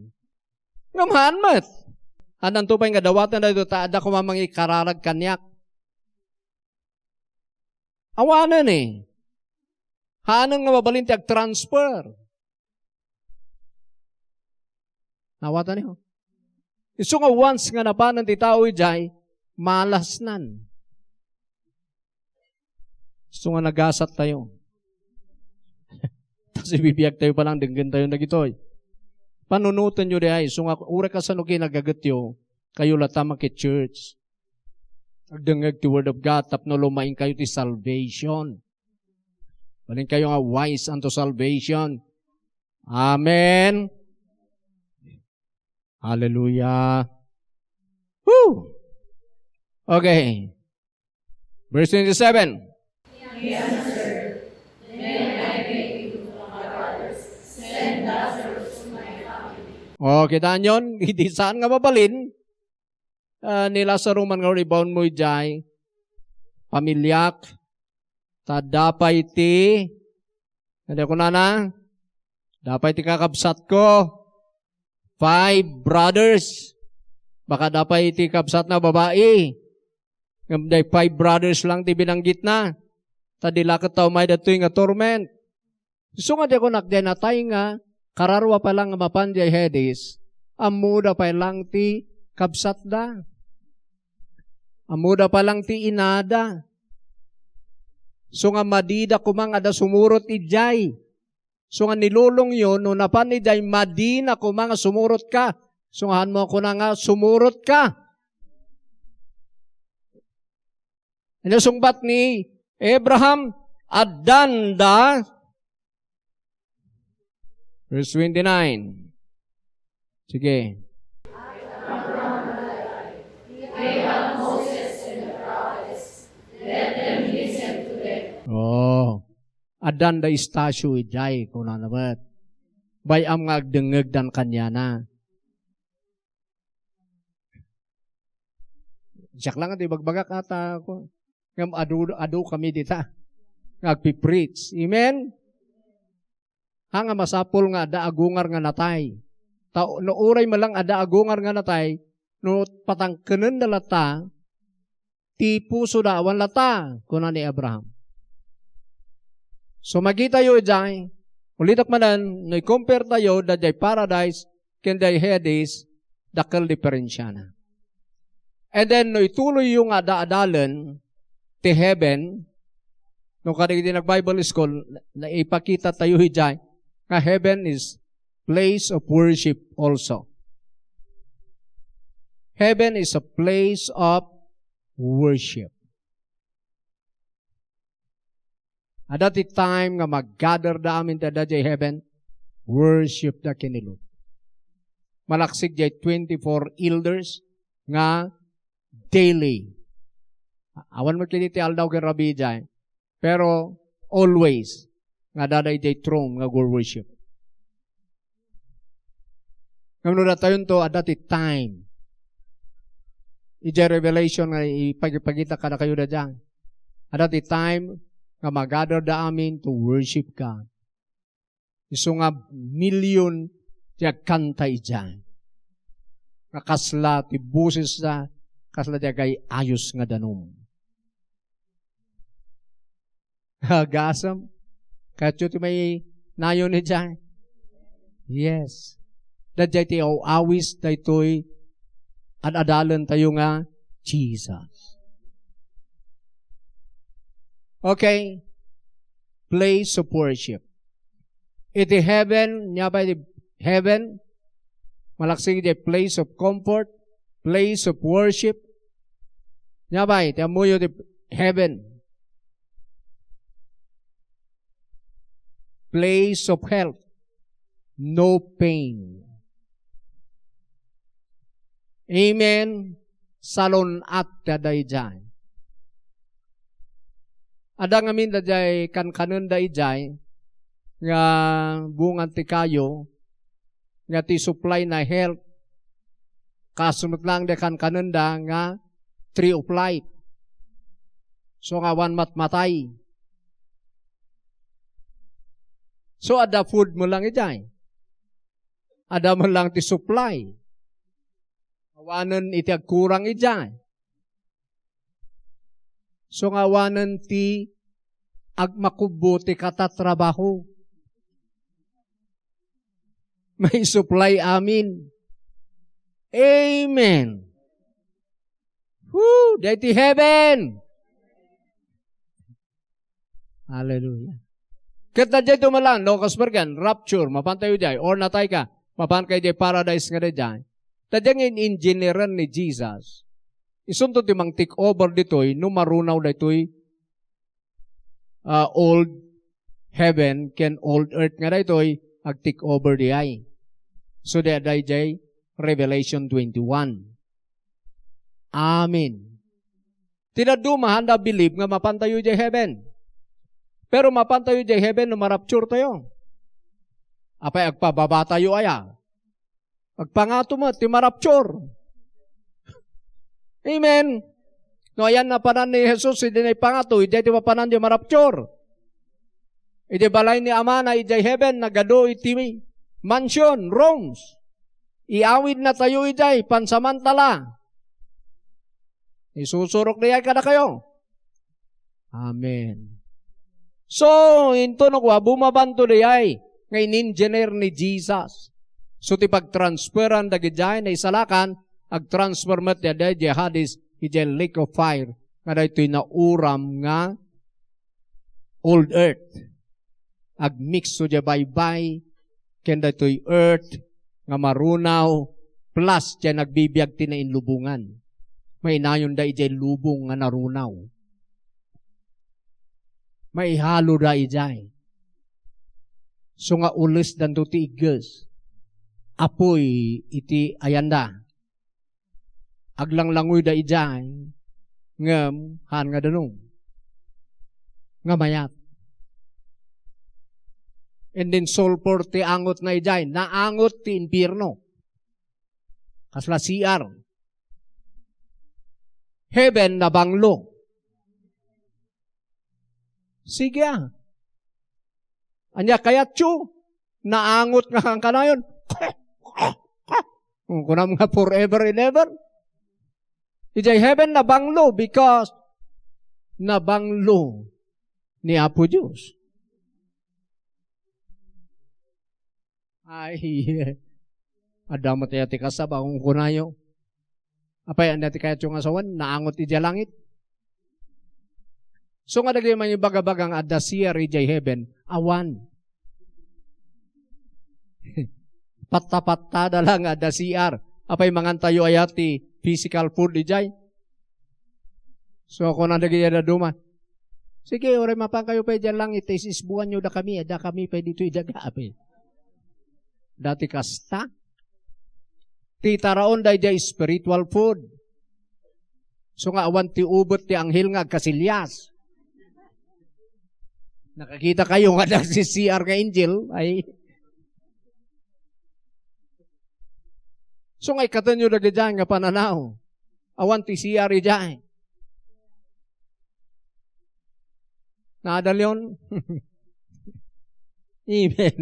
Ngem haan met. Hananto pay nga dawaten daytoy ta adda koma mangikararag kaniak. Awanen eh. Haanen nga mabalin ti agtransfer. Nawatan niyo? Isu nga once nga napanen ti tao idiay, malasnan. Isu nga nagasat tayo. Tas ibibiag tayo pa lang, denggen tayo dagitoy. Panunoten yo di ay, isu nga, uray kasano kinagaget yo, kayo latta maki-church. Agdengngeg ti Word of God, tapno lumaing kayo ti salvation. Balin kayo nga wise unto salvation. Amen. Hallelujah. Woo! Okay. Verse twenty-seven. He answered, "Then I beg you, my brothers, send Lazarus to my family." O, kitaan yon, idi saan nga mabalin, ah, ni Lazaro man nga ibaon mo idiay pamiliak, ta adda pay ti, ano kunana? Adda pay ti kakabsatko, five brothers. Baka adda pay ti kabsatna babai. Ngem day five brothers lang ti binanggitna. Ta di la ket ta umay datoy nga torment. Isu nga diak kunak, diay natay nga kararua pay lang nga mapan diay Hades, ammoda pay lang ti kabsatda. Ammoda pay lang ti inada. Isu nga madida koma nga adda sumurot idiay. Isu nga nilulongyo, no napan idiay, madina koma nga sumurot ka. Isu nga haan mo kuna nga sumurot ka. Ania sungbat ni Abraham? Addanda. Verse twenty-nine. Sige. Oh. Addanda istasyo idiay, kunana met. Bay-am nga agdengngegdan kaniana. Siak lang ti ibagbagak ata ako. Ngem adu, adu kami dita nga agpi-preach. Amen? Ha, nga masapul nga adda agungar nga natay. Ta, no uray man lang adda agungar nga natay, no patangkenenda latta, ti pusoda awan latta, kuna ni Abraham. So, makitayo idiay, ulitek manen, no i-compare tayo, daydiay paradise, ken day Hades, dakkel diferensiana. And then, no ituloyyo nga ada-adalen ti heaven, no kadagiti nag-Bible school, na, naipakita tayo idiay, nga heaven is place of worship also. Heaven is a place of worship. Adda ti time nga mag-gather da amin ti adda diay heaven, worship da ken ni Lord. Malaksik diay twenty-four elders nga daily. Awan met ket ti aldaw ken rabii diay, pero always nga adda diay throne nga worship. Ngem no datayonto, adda ti time. Idiay Revelation nga ipagipagita kadakayo daydiay. Adda ti time nga magather da amin to worship God. Isu nga million ti agkanta idiay. Nga kasla ti bosesda, kasla ti agay-ayos nga danum. Agasem. Kayatyo ti mainayon idiay? Yes. Daydiay ti aw-awis daytoy ad-adalen tayo nga Jesus. Okay. Place of worship. Iti heaven, nia pay ti heaven, malaksid idiay place of comfort, place of worship. Ania pay ti ammoyo ti heaven? Place of health, no pain. Amen. Salun-at ti adda idiay. Adda ngamin daydiay kankanenda idiay nga bungan ti kayo nga ti supply na health. Kaso met lang di kankanenda nga tree of life. So nga awan matmatay. So adda food met lang idiay. Adda met lang ti supply. Awanen iti agkurang idiay. So nga awanen ti agmakubbo ti katatrabaho. Maisupply amin. Amen. Woo! Daytoy heaven. Hallelujah. Ket daytoy dumalan, no, kaspergan, rapture, mapantayo diay, or natay ka, mapan ka idiay paradise nga daydiay. Daydiay nga in-engineeran ni Jesus. Isunto ti mang take over ditoy, no marunaw daytoy, ah, old heaven ken old earth nga daytoy, ag take over diay. So, daydiay Revelation twenty-one. Amen. Ti dadduma, haanda believe nga mapantayo idiay heaven. Pero mapantayo idiay heaven no marapture tayo. Apay agpababa tayo aya? Agpangato met ti marapture. Amen. No ayan napanan ni Jesus, idi naipangato, idiay ti mapanan di marapture. Idiay balay ni Amana, idiay heaven, nagadu iti mansion, rooms. Iawidna tayo idiay pansamantala. Isusurok diay kadakayo. Amen. So, inton no kua, bumabanto diay nga in-engineer ni Jesus. So, ti pagtransferan dagidiay naisalakan, agtransfer met diay, diay Hades, idiay lake of fire, nga daytoy nauram nga old earth. Agmixo diay baybay ken daytoy earth nga marunaw, plus diay nagbibiag ti nainlubongan. Mainayonda idiay lubong nga narunaw. Maihaloda idiay. So nga ulesdanto ti igges. Apuy iti ayanda. Aglanglangoyda idiay, ngem haan nga danum. Nga mayat. And then sulfur ti angotna idiay, naangot ti impierno. Kasla C R. Heaven nabanglo. Sige, ah. Ania kayatyo? Naangot nga kankanayon. Kunam nga forever and ever. Idiay heaven nabanglo because nabanglo ni Apo Dios. Ay, adda met aya ti kasaba, kunkunayo. Apay, ania ti kayatyo nga sawen? Naangot idiay langit. So nga dagiti mangibagabaga nga adda C R idiay heaven, awan. Patta-pattada lang nga adda C R. Apay, mangantayo aya ti physical food idiay? So, kuna dagiti dadduma, "Sige, uray mapankayo pay idiay langit, ta is-isbuanyo dakami, adda kami pay ditoy daga," apay. Dati kasta. Ti taraon daydiay spiritual food. So nga awan ti ubet ti anghel nga agkasilyas. Nakakita kayo nga dasi C R nga angel, ay. So nga ikkatenyo dagidiay nga pananaw. Awan ti C R idiay. Naadal yon? Amen.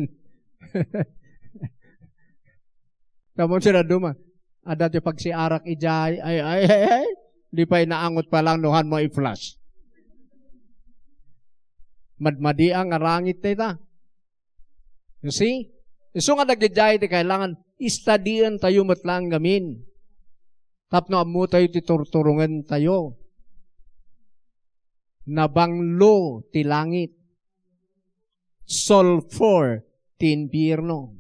Tapos sila duma. Adda ti pagsiarak idiay. Ay, ay, ay, ay. Di pay naangot pa lang no han mo i-flush. Madmadi nga rangit dayta. You see? Isu nga dagidiay ti kailangan istudien tayo met lang ngamin. Tapno ammo tayo ti turturongen tayo. Nabanglo ti langit. Sulfur ti impierno.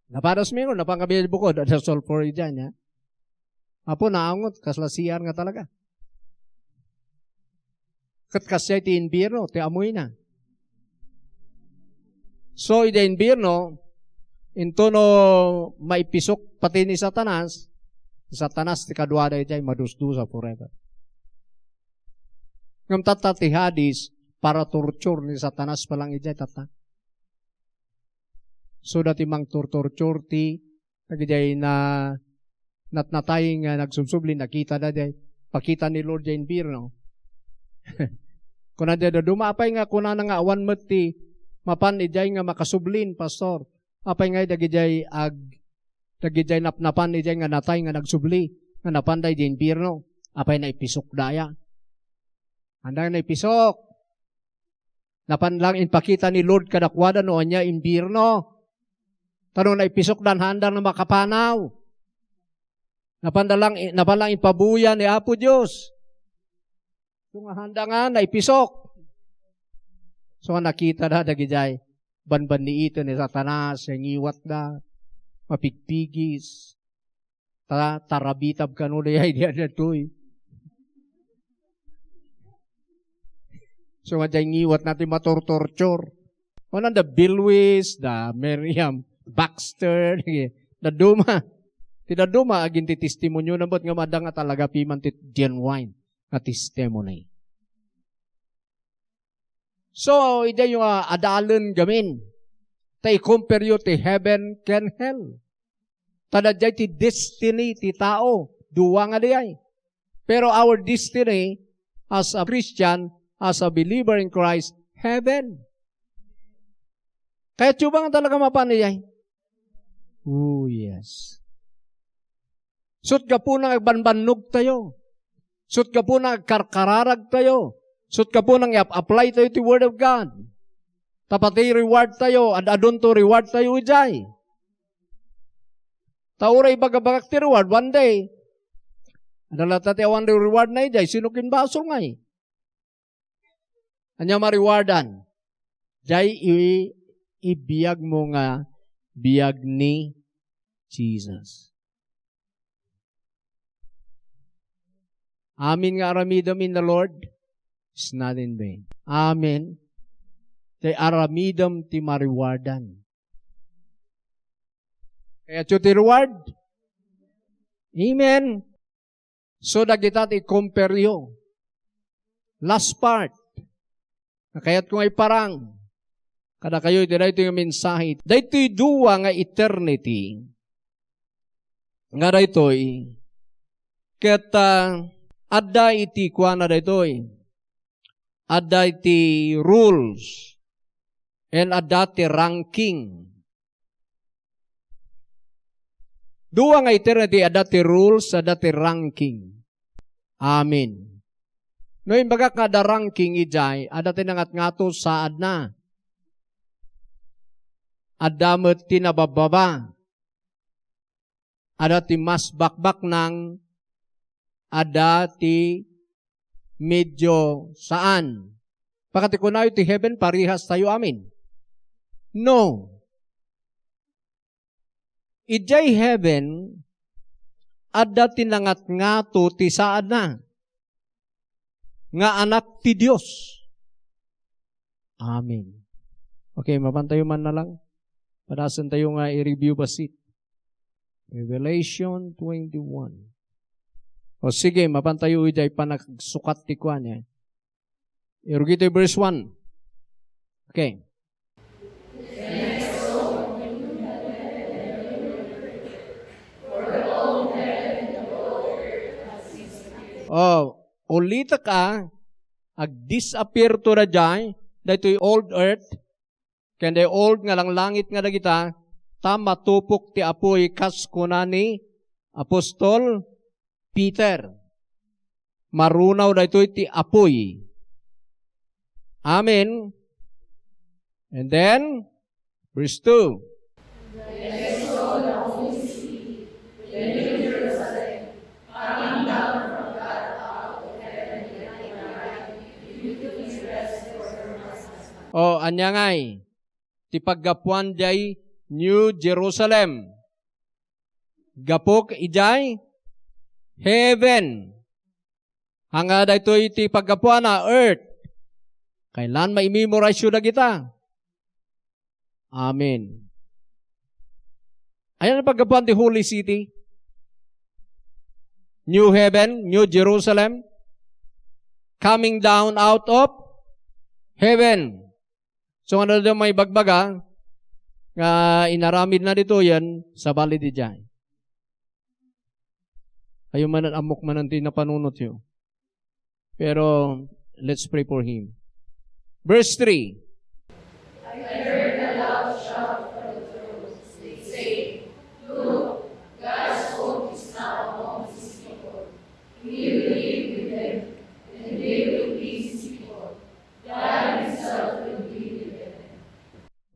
Napadas mi ngarud, napan kami bukod, adda sulfur idiay, nia. Apo, naangot, kasla C R nga talaga. Ket kasdiay ti impierno, ti amoyna. So, idiay impierno, intono maipisok pati ni Satanas, ni Satanas ti kaduada idiay, madusdusa forever. Ngem tatta ti Hades, para torture ni Satanas pa lang idiay, tatta. So, dati mangtortorture ti dagidiay na natnatay nga nagsubsubli, nakita da diay. Pakita ni Lord diay impierno. Kuna diay dadduma, apay nga kunana nga awan met ti mapan idiay nga makasublin, Pastor? Apay nga dagidiay ag-, dagidiay napnapan idiay nga natay nga nagsubli, nga napan da idiay impierno? Apay naipisok da aya? Anda nga naipisok? Napan lang impakita ni Lord kadakuada no ania impierno. Ta no naipisok da, haanda nga makapanaw. Napan da lang, napan lang impabuya ni Apo Dios. So nga haanda nga naipisok. So nga nakita da dagidiay banbanniiten ni Satanas, nga ngiwat da, mapigpigis. Ta, tarabitab kano diay, diay datoy. So, nga diay ngiwatna ti matortorture. Kuna da Bilwis, da Miriam Baxter, dadduma. Ti dadduma, agin ti testimoniona, bet nga adda nga talaga piman ti genuine nga testimony. So, idiay nga adalen gamin. Ta i-compare yo ti heaven ken hell. Ta daydiay ti destiny ti tao, dua nga diay. Pero our destiny as a Christian, as a believer in Christ, heaven. Kayatyo ba nga talaga mapan idiay? Oh, yes. Sut gapuna nga agbanbannog tayo. Sut gapuna nga agkarkararag tayo. Sut gapuna nga i-ap-apply tayo ti Word of God. Ta pati reward tayo, ad-adunto reward tayo idiay. Ta uray ibagabagak ti reward, one day, adda latta ti awan reward na idiay, sino kin basol ngay? Ania marewardan? Diay i-, ibiag mo nga biag ni Jesus. Amin nga aramidem in the Lord is not in vain. Amen. Diay aramidem ti marewardan. Kayatyo ti reward? Amen. So, dagita ti i-compare yo. Last part. Nga kayatko nga iparang kadakayo iti daytoy nga mensahe. Daytoy dua nga eternity nga daytoy, ket, ah, adda iti kuana daytoy. Adda iti rules and adda ti ranking. Dua nga eternity, adda ti rules, adda ti ranking. Amen. No imbagak nga adda ranking idiay, adda ti nangatngato saadna. Adda met ti nababbaba. Adda ti mas bakbaknang, adda ti medyo saan. Pakati kunayo ti heaven, parehas tayo amin. No. Idiay heaven, adda ti nangatngato ti saadna nga anak ti Dios. Amen. Okay, mapan tayo man na lang. Padasen tayo nga i-review basit. Revelation twenty-one. O sige, mapan tayo idiay panagsukat ti kuan, eh. Irugi tayo verse one. Okay. Oh, ulitek a, ag-disappear to daydiay, daytoy old earth, ken the old nga langlangit nga dagita, ta matupok ti apuy kas kuna ni Apostol Peter. Marunaw daytoy ti apuy. Amen. And then, verse two. O, ania ngay? Ti paggapuan diay New Jerusalem. Gapuk idiay heaven. Ania daytoy ti paggapuana, earth. Kailan ma-memorize-yo dagita? Amen. Ania ti paggapuan ti Holy City? New heaven, New Jerusalem, coming down out of heaven. So, ania dayta maibagbaga nga inaramidna ditoyen, sabali idiay. Kayo manen, ammok manen ti napanunotyo. Pero, let's pray for him. Verse three. I heard a loud shout from the throne, saying, "Look, God's home is now among his people. He will live with them, and they will be his people. God himself will be with them."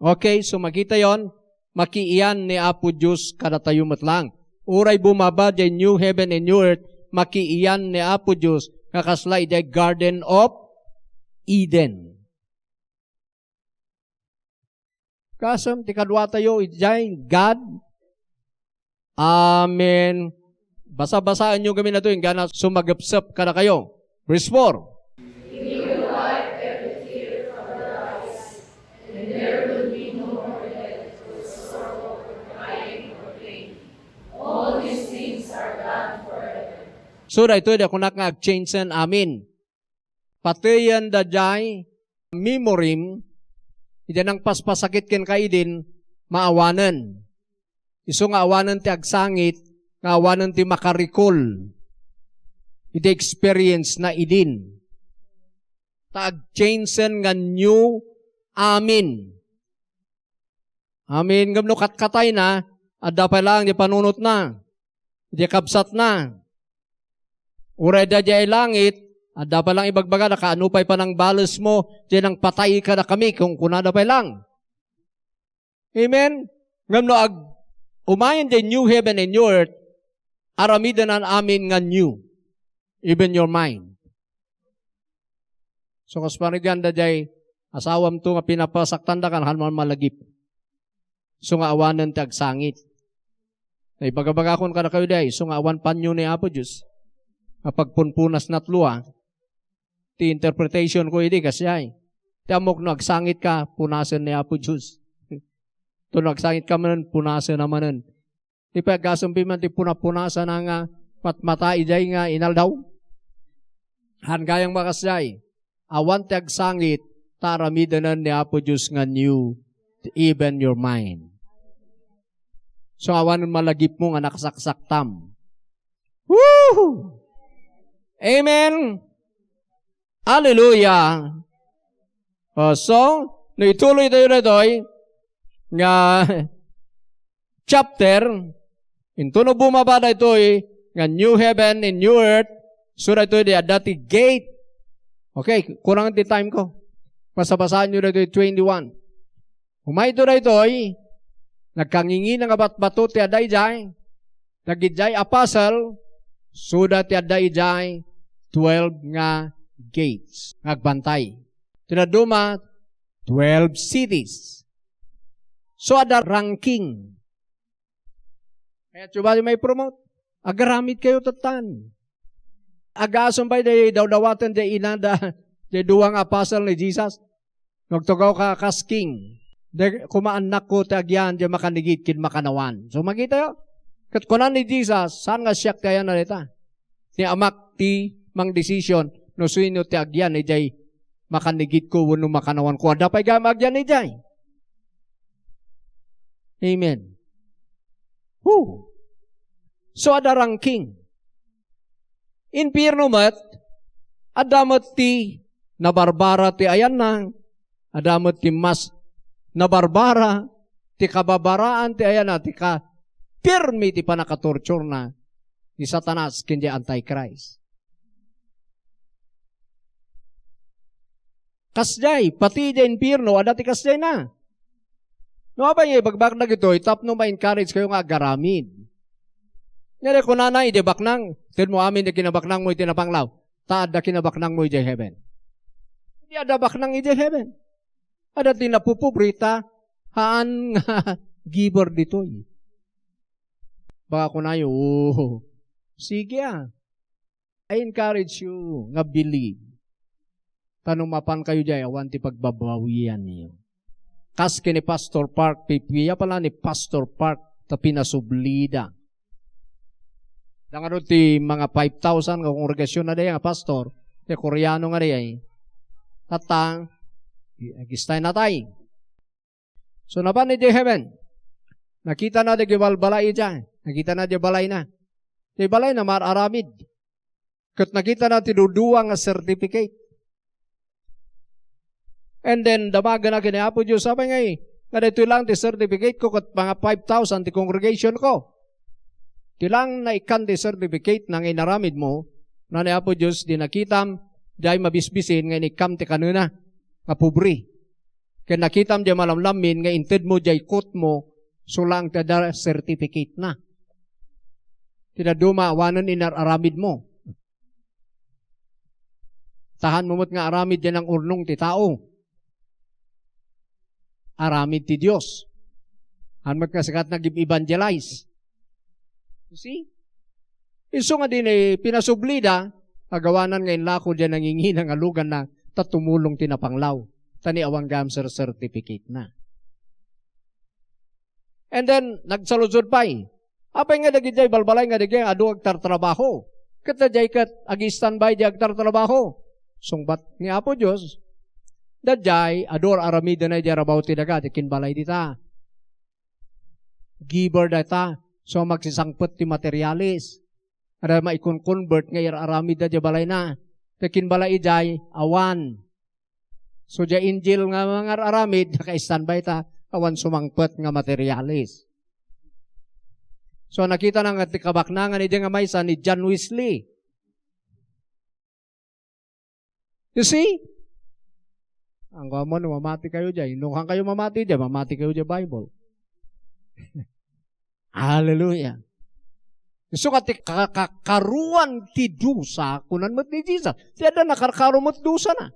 Okay, so makitayon, makiiyan ni Apo Dios kadatayo met laeng. Uray bumaba diay new heaven and new earth, makiiyan ni Apo Dios nga kasla idiay Garden of Eden. Kasem ti kaduatayo idiay God. Amen. Basa-basaenyo gamin daytoy, inggana sumagepsep kadakayo. Verse four. He will wipe every tear from their eyes, and there will be no more death, or sorrow, or crying, or pain. All these things are gone forever. So, daytoy, da kunak nga agchange-en amin. Pateyen daydiay memorim, idiay nangpaspasakit kenka idin, maawanen. Isu nga awanen ti agsangit, nga awanen ti makarikol iti experience na idin. Ta agchange-en nga new amin. Amin. Ngem no katkatayna, adda pay laeng di panunotna, di kabsatna. Uray da diay langit, adda pay laeng ibagbagada, kaano pay panangbalesmo, diay nangpatay kadakami, kunkunada pay laeng. Amen? Ngem no ag-, umayen diay new heaven and new earth, aramidenan amin nga new, even your mind. So, kas parigan da diay asawam to nga pinapasaktanda, kan han man malagip. So nga awanen ti agsangit. Naibagabagakon kadakayo diay, so nga awan panyo ni Apo Dios. Nga pagpunpunas natlo, a. Ti interpretation ko idi, kasdiay. Ti ammok no agsangit ka, punasen ni Apo Dios. To no agsangit ka manen, punasen na manen. Ti paggasem pay man ti punapunasana nga matmata idiay nga inaldaw. Han gayam nga kasdiay, awan ti agsangit, ta aramidenen ni Apo Dios nga new, even your mind. So, awan malagipmo nga nakasaksaktam. Woo! Amen! Hallelujah! Oh, so, no ituloy tayo daytoy nga chapter, intono bumaba daytoy nga new heaven and new earth, so daytoy di adda ti gate. Okay, kurang ti time ko. Basa-basaanyo daytoy twenty-one. Umayto daytoy, nagkangingina nga batbato ti adda idiay, dagidiay apostle, suda ti adda idiay twelve nga gates nga agbantay. Ti dadduma, twelve cities. So, adda ranking. Kayatyo ba ti maipromote? Agaramid kayo, tattan. Agasum pay di dawdawaten di inada, di dua nga apostle ni Jesus. Nagtugaw ka kas king. Di kumaannakko ti agian, di makanigit ken makanawan. So, makitayo? Ket kuna ni Jesus, saan nga siak ti ayan a dita? Ni Amak ti mangdesisyon no sino ti agian idiay makanigitko wenno makanawanko. Adda pay gayam agian idiay. Amen. Who? So, adda ranking. Impierno met, adda met ti nabarbara ti ayanna, adda met ti mas nabarbara, ti kababaraan ti ayanna, ti ka-, pirmi ti pannakatorturena ni Satanas ken di Antichrist. Kasdiay, pati idiay impierno, adda ti kasdiayna. No apay nga ibagbagak dagitoy, tapno ma-encourage kayo nga agaramid. Ngem kunana, idiay baknang, tedmo amin ti kinabaknangmo iti napanglaw, ta adda kinabaknangmo idiay heaven. Di adda baknang idiay heaven. Adda ti napupobre ta, haan nga Giver ditoy. Baka kunayo, "Oh, sige, ah." I encourage you nga believe. Ta no mapan kayo diay, awan ti pagbabawian niyo. Kas ken ni Pastor Park, pipiya pala ni Pastor Park, ta pinasublida. Dangano ti mga five thousand nga kongregasyon na diay nga pastor, ti Koreano nga diay. Tatta, agistay natay. So, napan idiay heaven. Nakitana dagiti balbalay idiay. Nakitana diay balayna. Diay balayna, mar-aramid. Ket nakitana ti dudua nga certificate. And then, damagena ken ni Apo Dios, "Apay ngay, nga daytoy lang ti certificate ko ket mga five thousand ti congregation ko?" Ti lang naikkan ti certificate na nga inaramid mo, na ni Apo Dios, di nakitam, diay mabisbisin nga inikkam ti kanena, nga pobre. Ken nakitam diay malamlammin nga inted mo diay coat mo, sulang ti adda certificate na. Ti dadduma, awanen inar-aramid mo. Tahan mo met nga aramid diay nang-urnong ti tao. Aramid ti Dios. Haan met nga sika ti nag-evangelize. You see? Isu nga di ni pinasublida, agawanan nga inlako diay nangingina nga luganna, ta tumulong ti napanglaw. Ta ni awan gayam cer-, certificate na. And then, nagsaludsod pay. Apay nga dagidiay balbalay nga dagiti adu agtartrabaho? Ket daydiay ket agi-standby di agtartrabaho. Sungbat ni Apo Dios, daydiay adu ar-aramidennay di rabaw ti daga, ti kinbalay dita. Giver dayta. So, magsisangpet ti materialis. Ada maikon-convert nga ir-aramidda di balayna. Ti kinbalay idiay, awan. So, diay angel nga mangar-aramid, naka-standby ta, awan sumangpet nga materialis. So, nakitana nga ti kabaknangan idiay nga maysa ni John Wesley. You see? Ang kuwan mo, no mamati kayo diay. No, kan kayo mamati diay, mamati kayo diay Bible. Hallelujah. Isu nga ti ka-, ka-, karuan ti dusa, kunan met ni Jesus. Ti adda nakarkaro met dusana.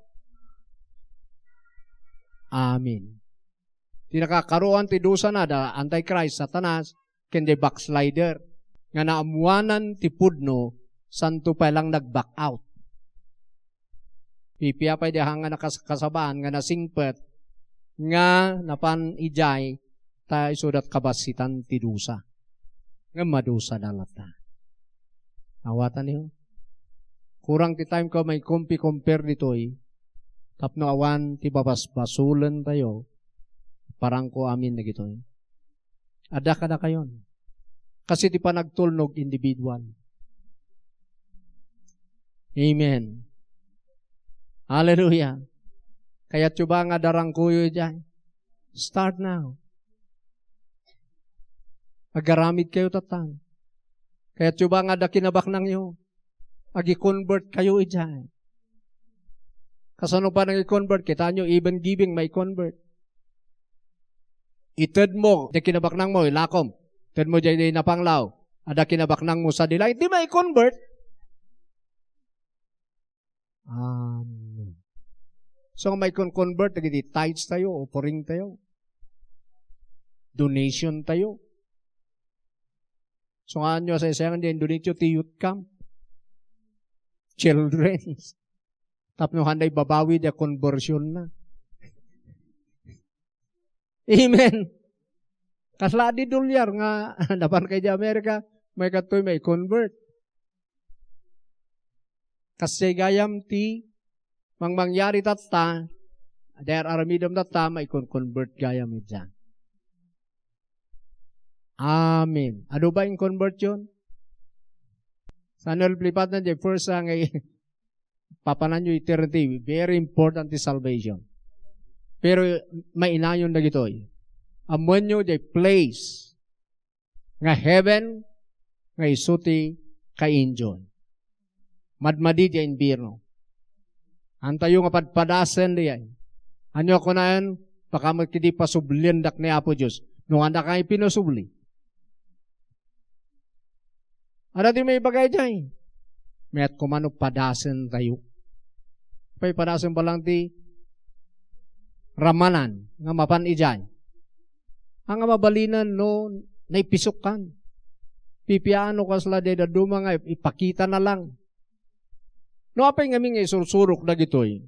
Amen. Ti nakakaruan ti dusana, da Antichrist, Satanas, ken di backslider. Nga naammuanan ti pudno, santo pay lang nag-back out. Pipia pay di hanga nakas-, kasabaan nga nasingpet nga napan idiay ta isudat kabassitan ti dusa. Ngem madusa da latta. Awatan niyo. Kurang ti time ko may kumpi-compare ditoy tapno awan ti babasbasolen tayo. Parang ko amin dagitoy. Adda kadakayon. Kasi ti panagtulnog individual. Amen. Hallelujah. Kayatyo ba nga darangkuyo idiay? Start now. Agaramid kayo tatan. Kayatyo ba nga adda kinabaknangyo? Agi-convert kayo idiay. Kasano pa nang i-convert? Kitaenyo, even giving, may convert. Ited mo, di kinabaknang mo, ilakom. Ited mo, di, di napanglaw. Ada kinabaknang mo sa dila, hindi may convert. Amen. So, nga may con-, convert, dagiti tithes tayo, offering tayo, donation tayo. So, nga nyo, sa isang di donation, ti youth camp, children's. Tapno handay babawi, di conversion na. Amen. Kasla di dolyar nga napan kay di Amerika, may katoy may convert. Kasi gayam ti mangmangyari tatta, dayar aramidem tatta, may con-, convert gayam ita. Amen. Adu ba in conversion? Saan nalplipatan di first nga i-, papananyo eternity, very important ti salvation. Pero mainayon dagitoy. Ammoenyo di place nga heaven, nga isu ti kaindion. Madmadi di inbierno. Antayo nga padpadasen diay. Anyo a kunaen, pakamek idi pasubliendak ni Apo Dios. No, anda kay pinasubli. Ada ti maibaga idiay. Mayat koma no padasen tayo. Pay padasen pa lang ti ramanan nga mapan idiay. Ania mabalinen no naipisokkan? Pipiano kasla daydi dadduma nga ipakita na lang. No apay ngamin nga isursurok dagitoy?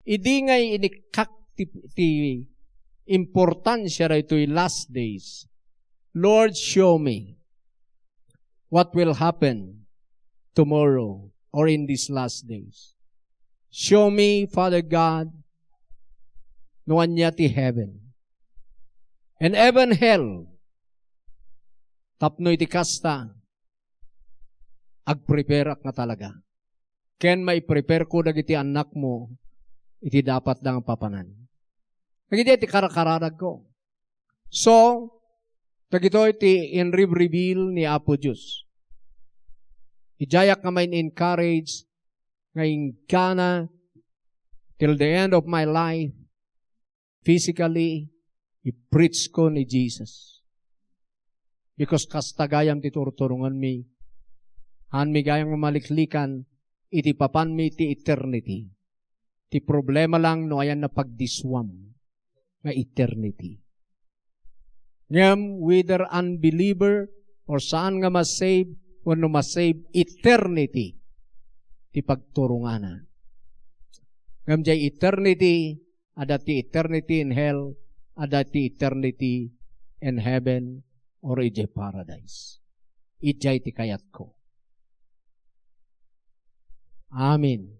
Idi nga inikkak ti, ti importansia daytoy last days, Lord, show me what will happen tomorrow or in these last days. Show me, Father God, no ania ti heaven and even hell. Tapno iti kasta, agprepareak nga talaga. Ken maiprepareko dagiti annakmo iti dapatda nga papanan. Dagiti ti karkaradagko. So, dagitoy ti inreveal ni Apo Dios. Idiayak nga main-encourage nga inggana till the end of my life, physically, i-preach ko ni Jesus. Because kasta gayam ti turturonganmi, haanmi gayam nga maliklikan iti papanmi ti eternity. Ti problema lang no ayanna pagdissuam nga eternity. Ngem whether unbeliever or saan nga masave wenno masave, eternity ti pagturongana. Ngem diay eternity, adda ti eternity in hell, adda ti eternity in heaven or idiay paradise. Idiay ti kayatko. Amen.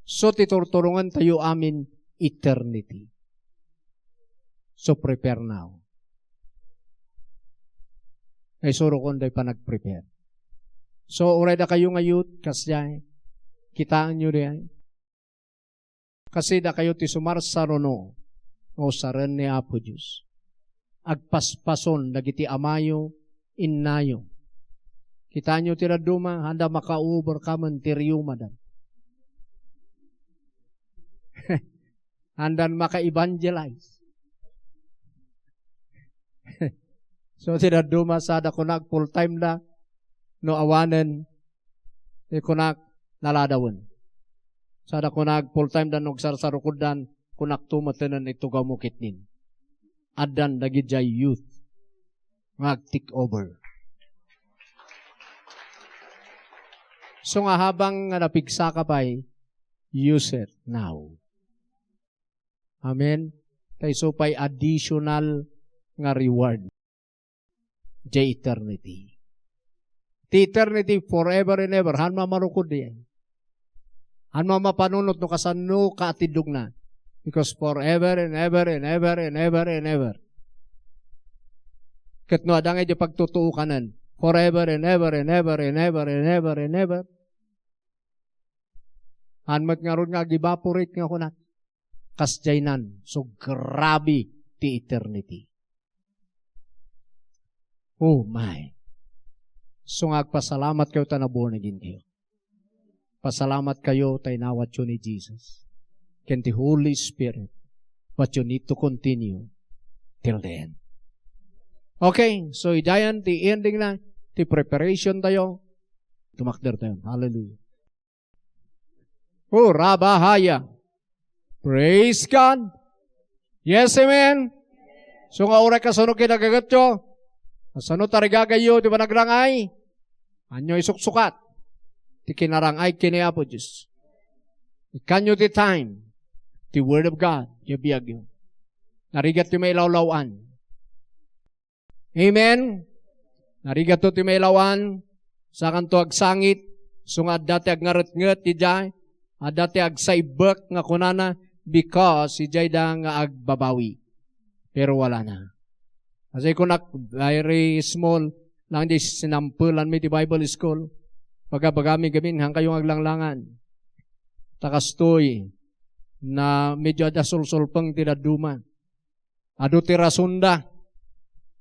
So, ti turturongantayo amin, eternity. So, prepare now. Naisurokon diay panag-prepare. So, uray dakayo nga youth, kasdiay, kitaenyo diay. Kasi dakayo ti sumarsaruno nga usaren ni Apo Dios. Agpaspason dagiti amayo, innayo. Kitaenyo ti dadduma, haanda maka-overcome ti rheumada. Haandan maka-evangelize. So, ti dadduma, sada kunak full time da, no awanen, ti kunak naladawen. Sada kunak full time da no agsarsarukoddan, kunak to metenen itugaw mo ketdin. Addan dagidiay youth nga ag-take over. So nga habang nga napigsaka pay, use it now. Amen. Ta isu pay additional nga reward. Diay eternity. Ti eternity forever and ever. Haan mamarukod diay. Haan mapanunot no kasano kaatidogna. Because forever and ever and ever and ever and ever. Ket no adda nga idiay pagtutuokanen. Forever and ever and ever and ever and ever and ever. Haan met ngarud nga ag-evaporate nga kunak. Kasdiaynan, so grabe ti eternity. Oh my. So nga agpasalamat kayo ta na-born again kayo. Pasalamat kayo ta inawatyo ni Jesus. Ken ti Holy Spirit. But you need to continue till the end. Okay, so idiayen ti ending na, ti preparation tayo. Tumakder tayo. Hallelujah. Oh, rabahaya. Praise God. Yes, amen. So nga uray kasano kinagagetyo, kasano tarigagayyo ti panagrangay, anyo isuksukat ti kinarangay ken ni Apo Dios. Ikkanyo ti time, ti Word of God, ti biagyo. Narigat ti mailawlaw-an. Amen? Narigatto ti mailawan, sakanto agsangit, so nga adda ti agngaretnget idiay, adda ti agsaibbek nga kunana, because idiay da nga agbabawi. Pero wala na. Kasi kunak, very small, lang di sinampelanmi ti Bible school. Pagabagami gamin, han kayo nga aglanglangan. Ta kastoy, na medyo adda sulsulpeng ti dadduma. Adu ti rasonda.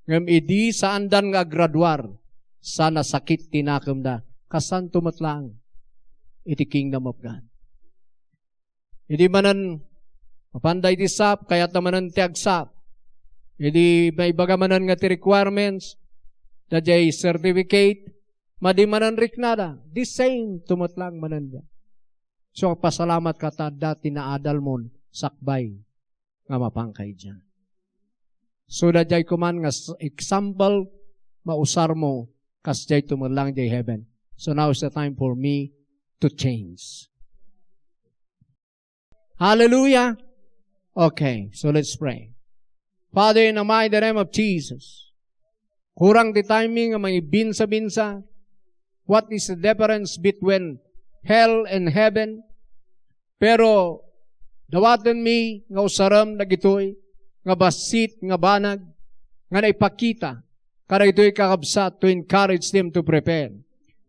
Ngem idi saandan nga aggraduar, sa nasakit ti nakemda, kasanto met laeng iti Kingdom of God. Idi manen, mapanda iti sap, kayatna manen ti agsap. Idi maibaga manen nga ti requirements, daydiay certificate, madi manen riknada, the same to met laeng manen dia. So, agpasalamat ka ta adda ti naadalmon sakbay nga mapanka idiay. So, daydiay koma nga s-, example, mausarmo, kasdiay to met lang diay heaven. So now is the time for me to change. Hallelujah! Okay, so let's pray. Father, in the mighty name of Jesus, kurang ti timing nga mangibinsa-binsa. What is the difference between hell and heaven? Pero dawatenmi nga usarem dagitoy nga bassit nga banag nga naipakita kadagitoy kakabsat to encourage them to prepare,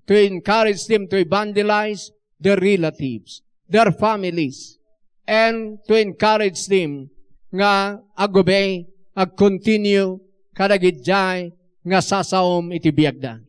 to encourage them to evangelize their relatives, their families, and to encourage them nga agubay, ag-continue kadagiti nga sasaom iti biagda.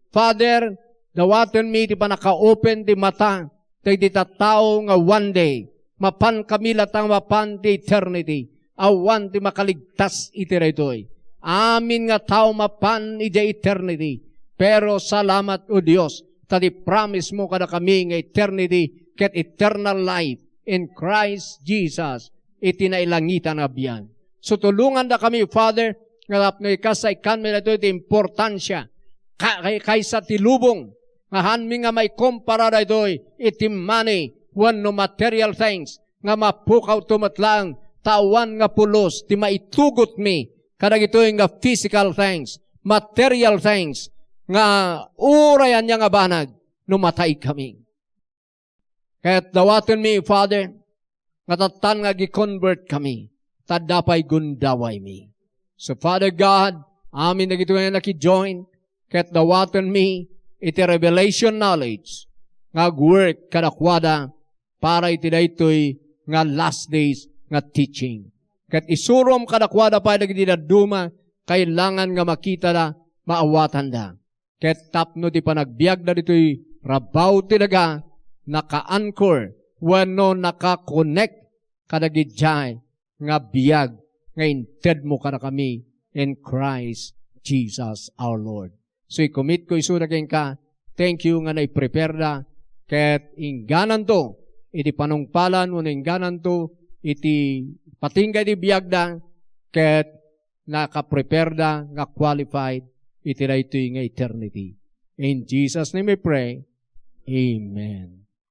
Father, dawatenmi ti pannaka-open ti mata dagiti tattao nga one day, mapan kami latta nga mapan ti eternity. Awan ti makaligtas iti daytoy. Amin nga tao mapan idiay eternity. Pero salamat, O Dios, ta ti promise mo kadakami nga eternity ket eternal life in Christ Jesus iti nailangitan a biag. So, tulongandakami, Father, nga tapno ikasaykanmi daytoy ti importansia ka-, kay-, kaysa ti lubong, nga haanmi nga maikompara daytoy iti money wenno material things, nga mapukawto met laeng, ta awan nga pulos ti maitugotmi kadagitoy nga physical things, material things, nga uray ania nga banag no mataykami. Ket dawatenmi, Father, nga tattan nga agi-convert kami, ta adda pay gundawaymi. So, Father God, amin dagitoy nga nakijoin, ket dawatenmi iti revelation knowledge nga agwork kadakuada para iti daytoy nga last days nga teaching. Ket isurom kadakuada pay dagiti dadduma kailangan nga makitada, maawatanda. Ket tapno ti panagbiagda ditoy rabaw ti daga, naka-anchor wenno naka-connect kadagidiay nga biag nga intedmo kadakami in Christ Jesus our Lord. So, i-commit ko isuda kenka, thank you nga naiprepare da, ket inggananto iti panungpalan wenno inggananto iti patingga iti biagda, ket nakaprepare da nga qualified iti daytoy nga eternity. In Jesus' name we pray. Amen.